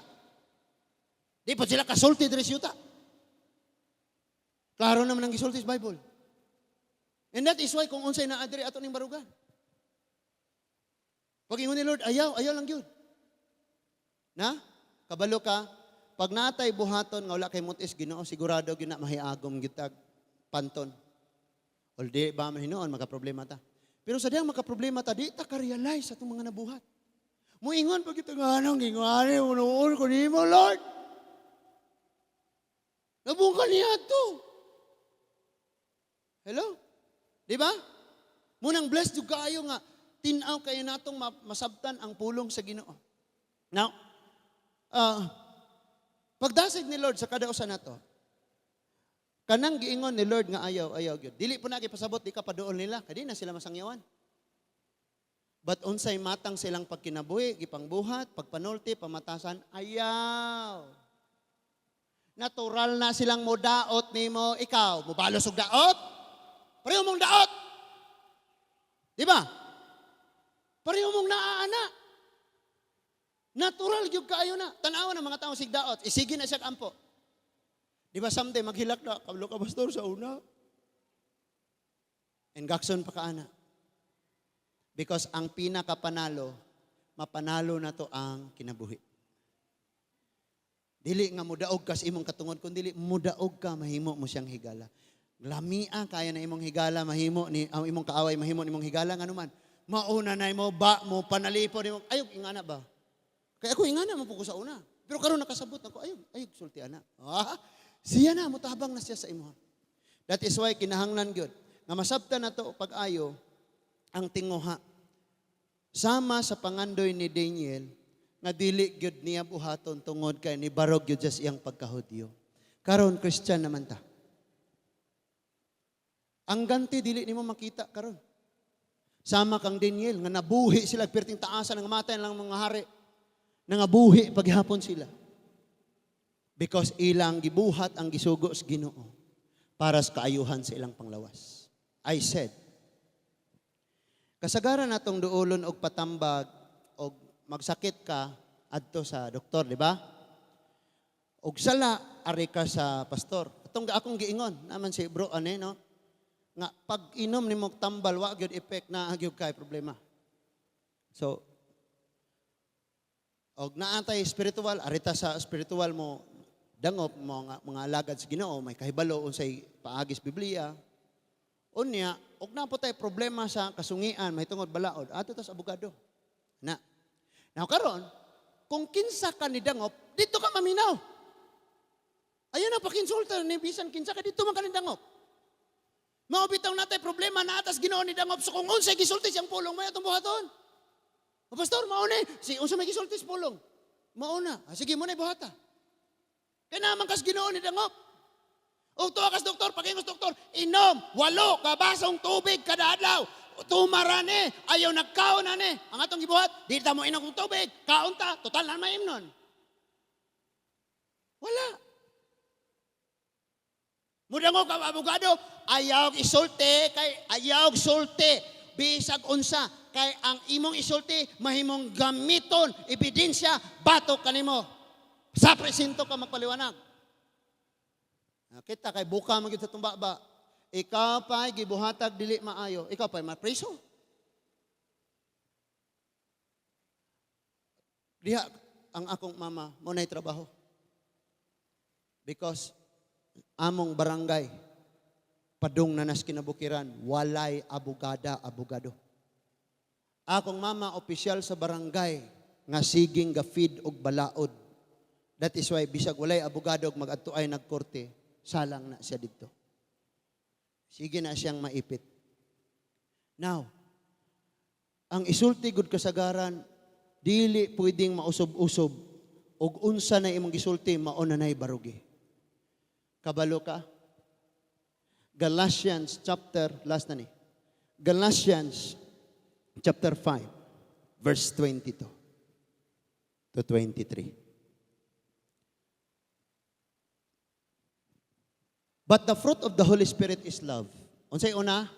Speaker 1: Di pod sila kasulti diri sa yuta. Klaro naman ang gisulti sa Bible. And that is why kung unsay naa diri ato ning barugan. Pag ingon ni Lord, ayaw, ayaw lang yun. Na? Kabalo ka, pag natay buhaton nga wala kay mutis Ginoo, sigurado gyud na mahiagom gyud tag panton. O di ba man hinuon makaproblema ta. Pero sa diyang makaproblema ta, di ta ka-realize atong mga nabuhat. Muingon pag ito nga anong gingwari, unoon ko nimo, Lord. Nabung ka niya to. Hello? Di ba? Munang blessed jud kaayo nga tin-aw kayo natong masabtan ang pulong sa Ginoo. Now, pagdasig ni Lord sa kada usa nato, kanang giingon ni Lord nga ayaw, ayaw gyud. Dili po na gipasabot di ka paduol nila, kay di na sila masangyawan. But unsay matang silang pagkinabuhi, gipangbuhat, pagpanulti, pamatasan, ayaw. Natural na silang modaot nimo, ikaw, mobalos og daot. Pareho mong daot. Di ba? Pareho mong naaana. Natural gyud kaayo na. Tan-awa ng mga tao sig daot, isige na siya ampo. Di ba someday maghilak na, "Kabalo ka, pastor, sa una." And gakson pa ka ana. Because ang pinakapanalo, mapanalo na to ang kinabuhi. Dili nga mudaog ka sa imong katungod, kun dili mudaog ka, mahimo mo siyang higala. Lamia kaya na imong higala, mahimo ni ang imong kaaway, mahimo nimong higala nganuman. Mauna na imo ba mo panalipod nimo ayog ingana ba? Kaya ako ingana mo po ko sa una. Pero karon nakasabot ako ayog ayog sulti ana. Ah, siya na motabang na siya sa imo. That is why kinahanglan gyud nga masabtan nato pag-ayo ang tinguha. Sama sa pangandoy ni Daniel nga dili gyud niya buhaton tungod kay ni barog gyud sa iyang pagkahudyo. Karon Christian naman ta. Ang ganti dili nimo makita karon. Sama kang Daniel nga nabuhi sila perting taasan ang matay lang mga hari. Nangabuhi paghapon sila. Because ilang gibuhat ang gisugo sa Ginoo. Para sa kaayuhan sa ilang panglawas. I said, kasagaran natong duolon og patambag og magsakit ka adto sa doktor, di ba? Og sala ari ka sa pastor. Atong akong giingon naman si bro ane, no? Nga pag inom nimo og tambal, wa gyud effect, naa gyud kay problema. So og naa tay spiritual, arita sa spiritual mo dangop mo nga mga alagad sa Ginoo, may kahibalo unsay paagi sa Biblia. Unya, og naa po tay problema sa kasungian mahitungod balaod, adto ta sa abogado. Na. Now karon, kung kinsa ka ni dangop, didto ka maminaw. Ayaw na pakinsulta ni bisan kinsa ka, didto man ka ni dangop. Mao bitaw naa tay problema, naa tas Ginoo ni dangop, so kung unsay gisulti siyang pulong, may atong buhaton. O pastor, mao ni si unsa may gisulti sa pulong? Mao na. Ah, sige mo na buhata. Kay naa man kas Ginoo ni dangop. O tuwa kas doktor, pag-ingos doktor, inom 8 ka basong tubig kada adlaw. Tumara ni, ayaw nagkaon na ni. Ang atong gibuhat, di ta mo inom og tubig, kaon ta, total na maimnon. Wala. Mudangop ka abogado, ayaw isulti kay ayaw sulti bisag unsa kay ang imong isulti mahimong gamiton ebidensya batok kanimo. Sa presinto ka magpaliwanag. Kita kay buka man gyud sa tumba ba. Ikaw pa gibuhatag dili maayo, ikaw pa mapriso. Diha ang akong mama mo nay trabaho. Because among barangay padung na nas kinabukiran, walay abogada, abogado. Akong mama opisyal sa barangay nga siging ga-feed og balaod. That is why bisag walay abogado og mag-adto ay nagkorte, salang na siya didto. Sige na siyang maipit. Now, ang isulti gud kasagaran, dili pwedeng mausob-usob og unsa na imong gisulti mao na nay barugi. Kabalo ka? Galatians chapter, last na ni. Galatians chapter 5, verse 22 to 23. But the fruit of the Holy Spirit is love. Unsay una?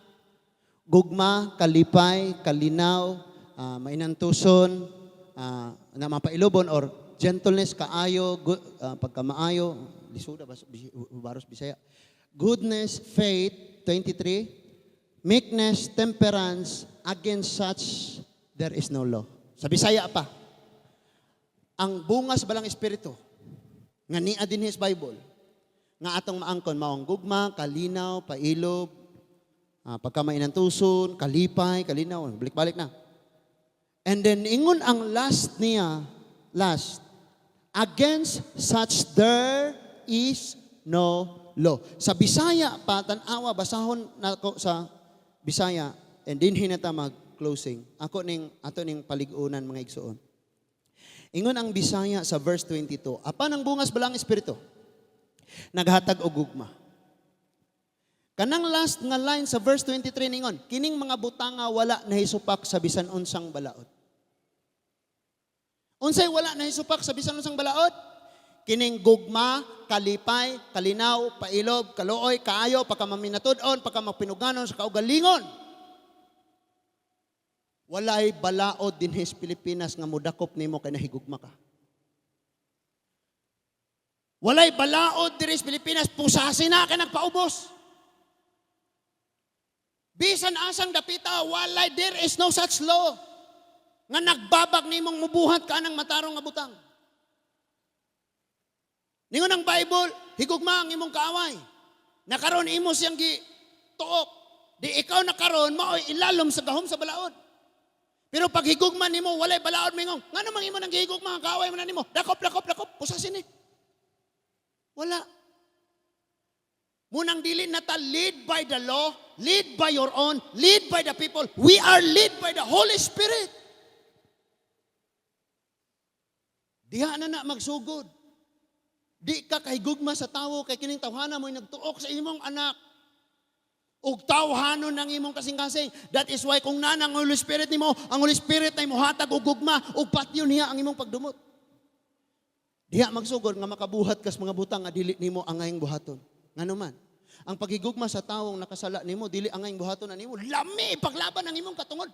Speaker 1: Gugma, kalipay, kalinaw, mainantuson, na mapailubon or gentleness, kaayo, pagkamaayo, lisuda, baros Bisaya. Goodness, faith, 23, meekness, temperance, against such there is no law. Sa Bisaya pa, ang bunga sa balang Espiritu, nga niya din his Bible, nga atong maangkon, maong gugma, kalinaw, pailob, pagkamainantuson, kalipay, kalinaw, balik-balik na. And then, ingon ang last niya, last, against such there is no law. Sa Bisaya pa, tan-awa, basahon nako sa Bisaya, and din hinata mag-closing. Ako ning, ato ning paligunan mga igsuon. Ingon ang Bisaya sa verse 22, apan ang bungas balang Espiritu, naghatag og gugma. Kanang last nga line sa verse 23 ningon, kining mga butanga wala nahisupak sa bisan unsang balaod. Unsay wala nahisupak sa bisan unsang balaod? Kining gugma, kalipay, kalinaw, pailob, kaluoy, kaayo, pagkamaminatud-on, pagkamapinuganon sa kaugalingon. Walay balaod dinhi sa Pilipinas nga mudakop nimo kay nahigugma ka. Walay balaod diri sa Pilipinas, pusasin na kay nagpaubos. Bisan asang dapita, walay, there is no such law nga nagbabag nimong mubuhat ka ng matarong nga butang. Ningon ang Bible, higugma ang imong kaaway. Nakaron imo siyang gituok. Di ikaw nakaron, mao'y ilalom sa gahom sa balaod. Pero pag higugma nimo, walay balaod mingon. Ngano mang imo nang gihigugma ang kaaway man nimo? Dakop, dakop, dakop, pusasin ni. Wala. Munang dili na ta lead by the law, lead by your own, lead by the people. We are lead by the Holy Spirit. Diha na na magsugod. Di ka kahigugma sa tawo kay kining tawhana mo'y nagtuok sa imong anak. Ug tawhanon ang imong kasing-kasing. That is why kung nana ang Holy Spirit nimo, ang Holy Spirit ay mohatag og gugma ug patyon niya ang imong pagdumot. Diha magsugod nga makabuhat kas mga butang nga dili nimo angayng buhaton. Ngano man? Ang paghigugma sa tawong nakasala nimo, dili angay buhaton na nimo, lami ipaglaban ang imong katungod.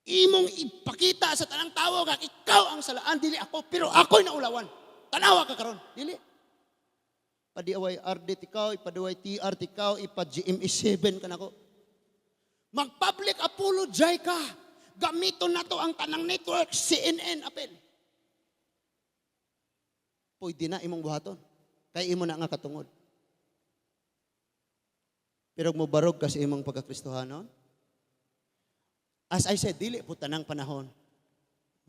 Speaker 1: Imong ipakita sa tanang tawo nga ikaw ang salaan, dili ako, pero ako'y naulawan. Tanawa ka karon, dili. Padiaway RD tikaw, ipadiaway TR tikaw, ipa GMA 7 ka nako. Mag-public apologize ka. Gamiton na to ang tanang network, CNN apel. Pwede na imong buhaton. Kay imo na nga katungod. Pero mo barog ka sa imong pagkakristohanon, as I said, dili po tanang panahon.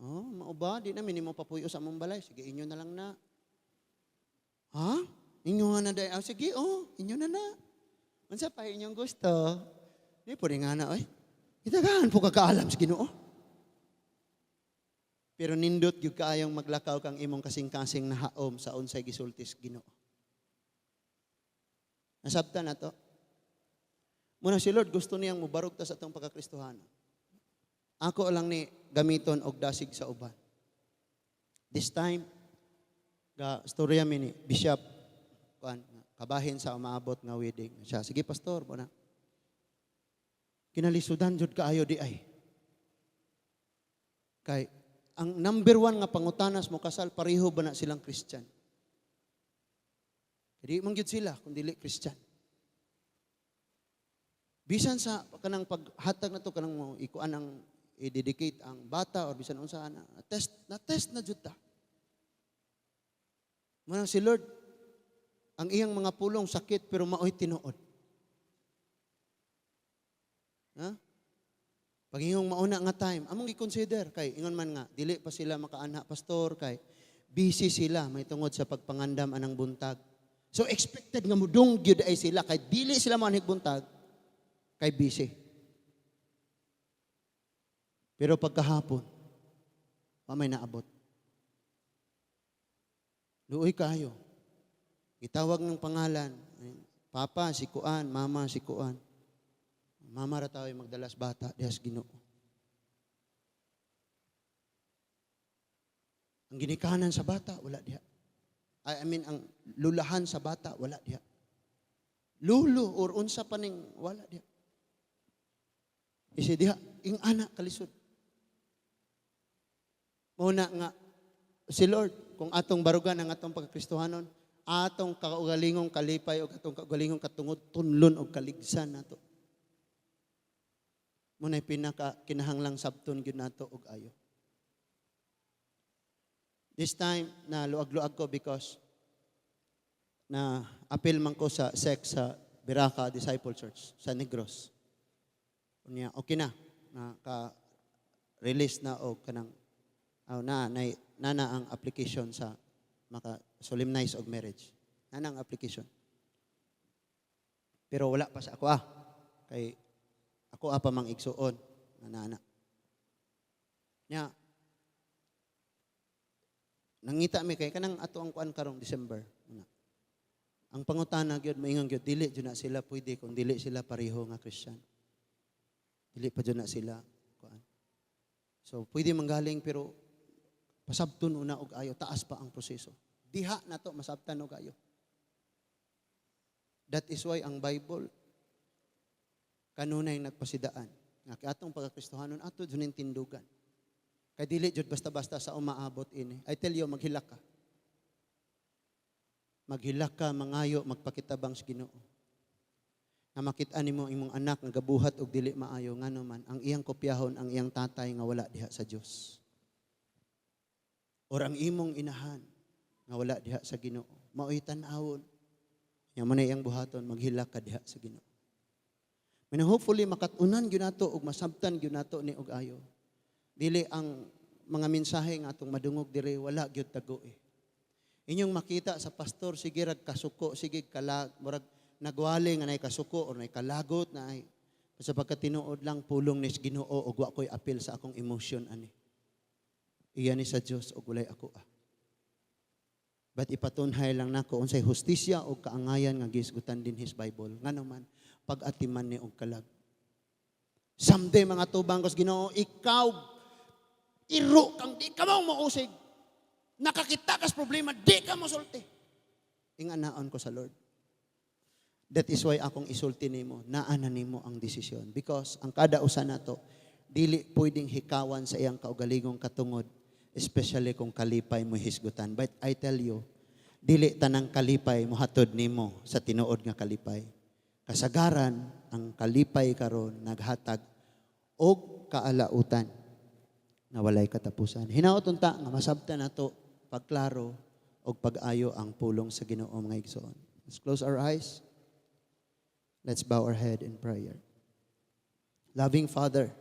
Speaker 1: Oh, mao ba? Di na minimo papuyo sa among balay. Sige, inyo na lang na. Ha? Inyo nga na dahil. Oh, sige, oh, inyo na na. Unsa pa inyong gusto? Di po rin nga na, oy. Itagahan po kakaalam sa Ginoo. Pero nindot gyud kaayong maglakaw kang imong kasing-kasing nahaom sa unsay gisultis Ginoo. Nasabtan na to. Muna si Lord gusto niyang mubarog ta sa atong pagkakristohanon. Ako lang ni gamiton og dasig sa uban. This time, ga storya mi ni Bishop kuan kabahin sa umaabot nga wedding. Siya, "Sige, pastor," mo na. Kinalisudan jud kaayo di ay. Kay ang number one nga pangutanas mo kasal, pareho ba na silang Christian? Kaya di man gyud sila kung dili Christian. Bisan sa kanang paghatag na to, kanang mo ikuan ang i-dedicate ang bata or bisan unsa na test na, test na jud ta. Manang si Lord, ang iyang mga pulong sakit pero maoy tinuod. Ha? Pag-ingong mauna nga time, among i-consider kay ingon man nga dili pa sila makaana, pastor, kay busy sila may tungod sa pagpangandam anang buntag. So expected nga mudung gyud ay sila kay dili sila moanhig buntag kay busy. Pero pagkahapon, pa may naabot. Luoy kayo. Gitawag ng pangalan, Papa si Kuan, Mama si Kuan. Mama ra tayo magdalas bata dihas Ginoo. Ang ginikanan sa bata wala diha. I mean, ang lulahan sa bata wala diha. Lulo or unsa pa ning wala diha. Isi diha ing anak kalisod. Muna nga si Lord, kung atong barugan ang atong pagkakristohanon, atong kaugalingong kalipay o atong kaugalingong katungod, tunlon og kaligsan nato. Muna'y pinaka kinahanglang sabton gyud nato og ayo. This time na luag-luag ko because na appeal man ko sa sex sa Biraka Disciple Church sa Negros. Unya okay na na ka release na og kanang aw na na, na, na ang application sa maka solemnize og marriage. Na na ang application. Pero wala pa sa ako ah. Kay ako pa mang igsuon na na. Nya nangita mi kay kanang ato ang kuan karong December. Una. Ang pangutana gyud, maingon gyud, dili jud na sila pwede kung dili sila pareho nga Christian. Dili pa jud na sila kuan. So pwede manggaling pero pasabton una og ayo, taas pa ang proseso. Diha na to masabtan og ayo. That is why ang Bible kanunay nagpasidaan nga kay atong pagkakristohanon ato jud ning tindugan. Kay dili jud basta-basta sa umaabot ini. I tell you, maghilak ka. Maghilak ka, mangayo, magpakitabang sa Ginoo. Nga makita nimo imong anak nga gabuhat og dili maayo, ngano man ang iyang kopyahon ang iyang tatay nga wala diha sa Dios. Or ang imong inahan nga wala diha sa Ginoo. Maoy tan-awon. Nya mo na iyang buhaton, maghilak ka diha sa Ginoo. Meaning hopefully makat-unan gyud nato ug masabtan gyud nato ni og ayo. Dili ang mga mensahe nga atong madungog diri wala gyud tago eh. Inyong makita sa pastor sige rag kasuko, sige kalag, murag nagwali nga nay kasuko or nay kalagot na ay sa pagkatinuod lang pulong ni Ginoo ug wa ko'y apil sa akong emotion ani. Iya ni sa Dios ug walay ako ah. But ipatunhay lang nako unsay hustisya og kaangayan nga gisgutan din his Bible. Ngano man pag-atiman ni og kalag. Someday mga tubang kos Ginoo, ikaw iro kang di ka mo mausig. Nakakita kas problema, di ka mosulti. Inganaon ko sa Lord. That is why akong isulti nimo, naa na nimo ang desisyon. Because ang kada usa nato, dili pwedeng hikawan sa iyang kaugalingong katungod, especially kung kalipay mo hisgutan. But I tell you, dili tanang kalipay mohatod nimo sa tinuod nga kalipay. Kasagaran, ang kalipay karon naghatag og kaalautan na walay katapusan. Hinaot unta nga masabtan nato pagklaro og pag-ayo ang pulong sa Ginoo, mga igsoon. Let's close our eyes. Let's bow our head in prayer. Loving Father,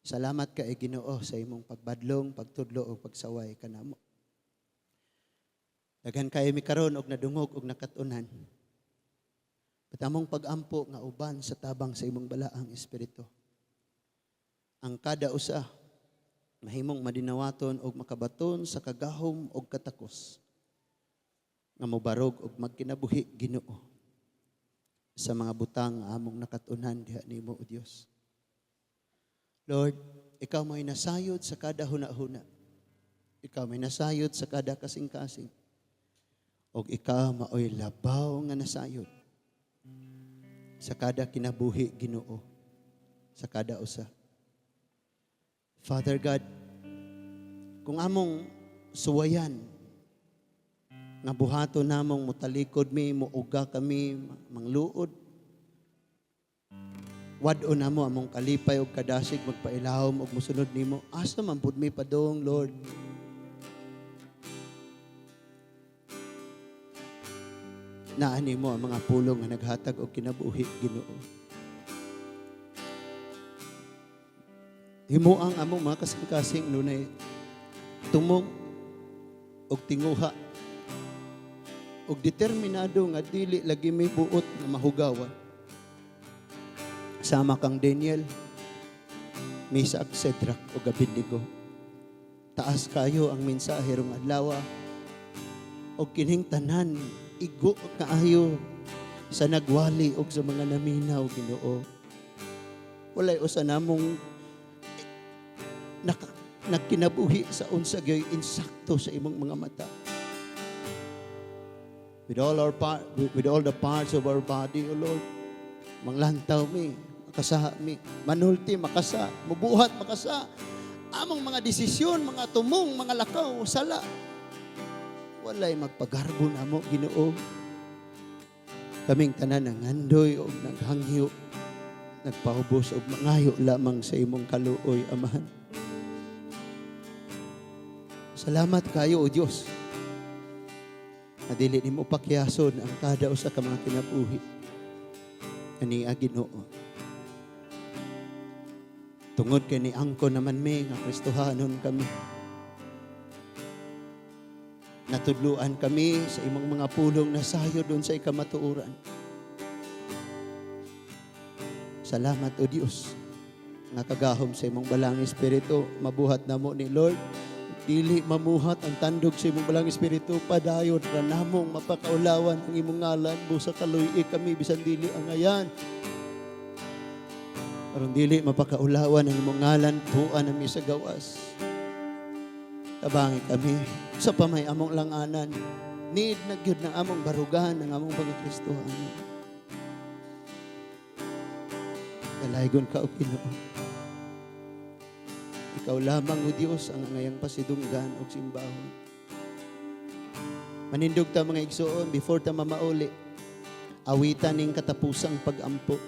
Speaker 1: salamat kay Ginoo sa imong pagbadlong, pagtudlo ug pagsaway kanamo. Daghan kaayo mi karon og nadungog og nakat-unan. But among pag-ampo nga uban sa tabang sa imong balaang espiritu, ang kada usa mahimong madinawaton og makabaton sa kagahom og katakos nga mobarog og magkinabuhi, Ginoo, sa mga butang nga among nakat-unan diha nimo, O Dios. Lord, ikaw may nasayod sa kada huna-huna. Ikaw may nasayod sa kada kasing-kasing. Og ikaw maoy labaw nga nasayod sa kada kinabuhi, Ginoo, sa kada usa. Father God, kung among suwayan nga buhaton namong mutalikod mi, muuga kami, mangluod, wad-on namo among kalipay og kadasig, magpailawom og musunod nimo, asa man pud mi padung, Lord? Naa nimo ang mga pulong nga naghatag og kinabuhi, Ginoo. Himuang among mga kasing-kasing nunay tumong og tinguha og determinado nga dili lagi may buot nga mahugawan. Sama kang Daniel, Mesach, Shadrach ug Abednego. Taas kayo ang mensahe rong adlaw og kining tanan igo kaayo sa nagwali og sa mga naminaw, Ginoo. Walay usa namong nagkinabuhi sa unsa gyoy insakto sa imong mga mata. With all our part, with all the parts of our body, O Lord, manglantaw mi, makasaha mi, manulti, makasa, mubuhat, makasa. Among mga desisyon, mga tumong, mga lakaw, sala. Walay magpagarbo namo, Ginoo. Kaming tanan nangandoy og naghangyo, nagpaubos og mangayo lamang sa imong kaluoy, Amahan. Salamat kayo, O Dios. Na dili nimo pakiyason ang kada usa ka mga kinabuhi. Ani Ginoo. Tungod kay niangkon naman mi nga Kristohanon kami. Natudluan kami sa imong mga pulong na sayo doon sa ikamatuoran. Salamat, O Dios, nga kagahom sa imong balang espiritu, mabuhat namo ni Lord. Dili mamuhat ang tandog sa imong balang espiritu, padayon ra namong mapakaulawan ang imong ngalan, busa kaluy kami bisan dili angayan. Aron dili mapakaulawan ang imong ngalan, tuan nami sa gawas. Tabangi kami sa pamay among langanan. Need na gyud ng among barugahan ang among pagkakristohanon. Dalaygon ka, O Ginoo. Ikaw lamang, O Dios, ang angayang pasidunggan og simbahon. Manindog ta, mga igsoon, before ta mamauli. Awitan ning katapusang pag-ampo.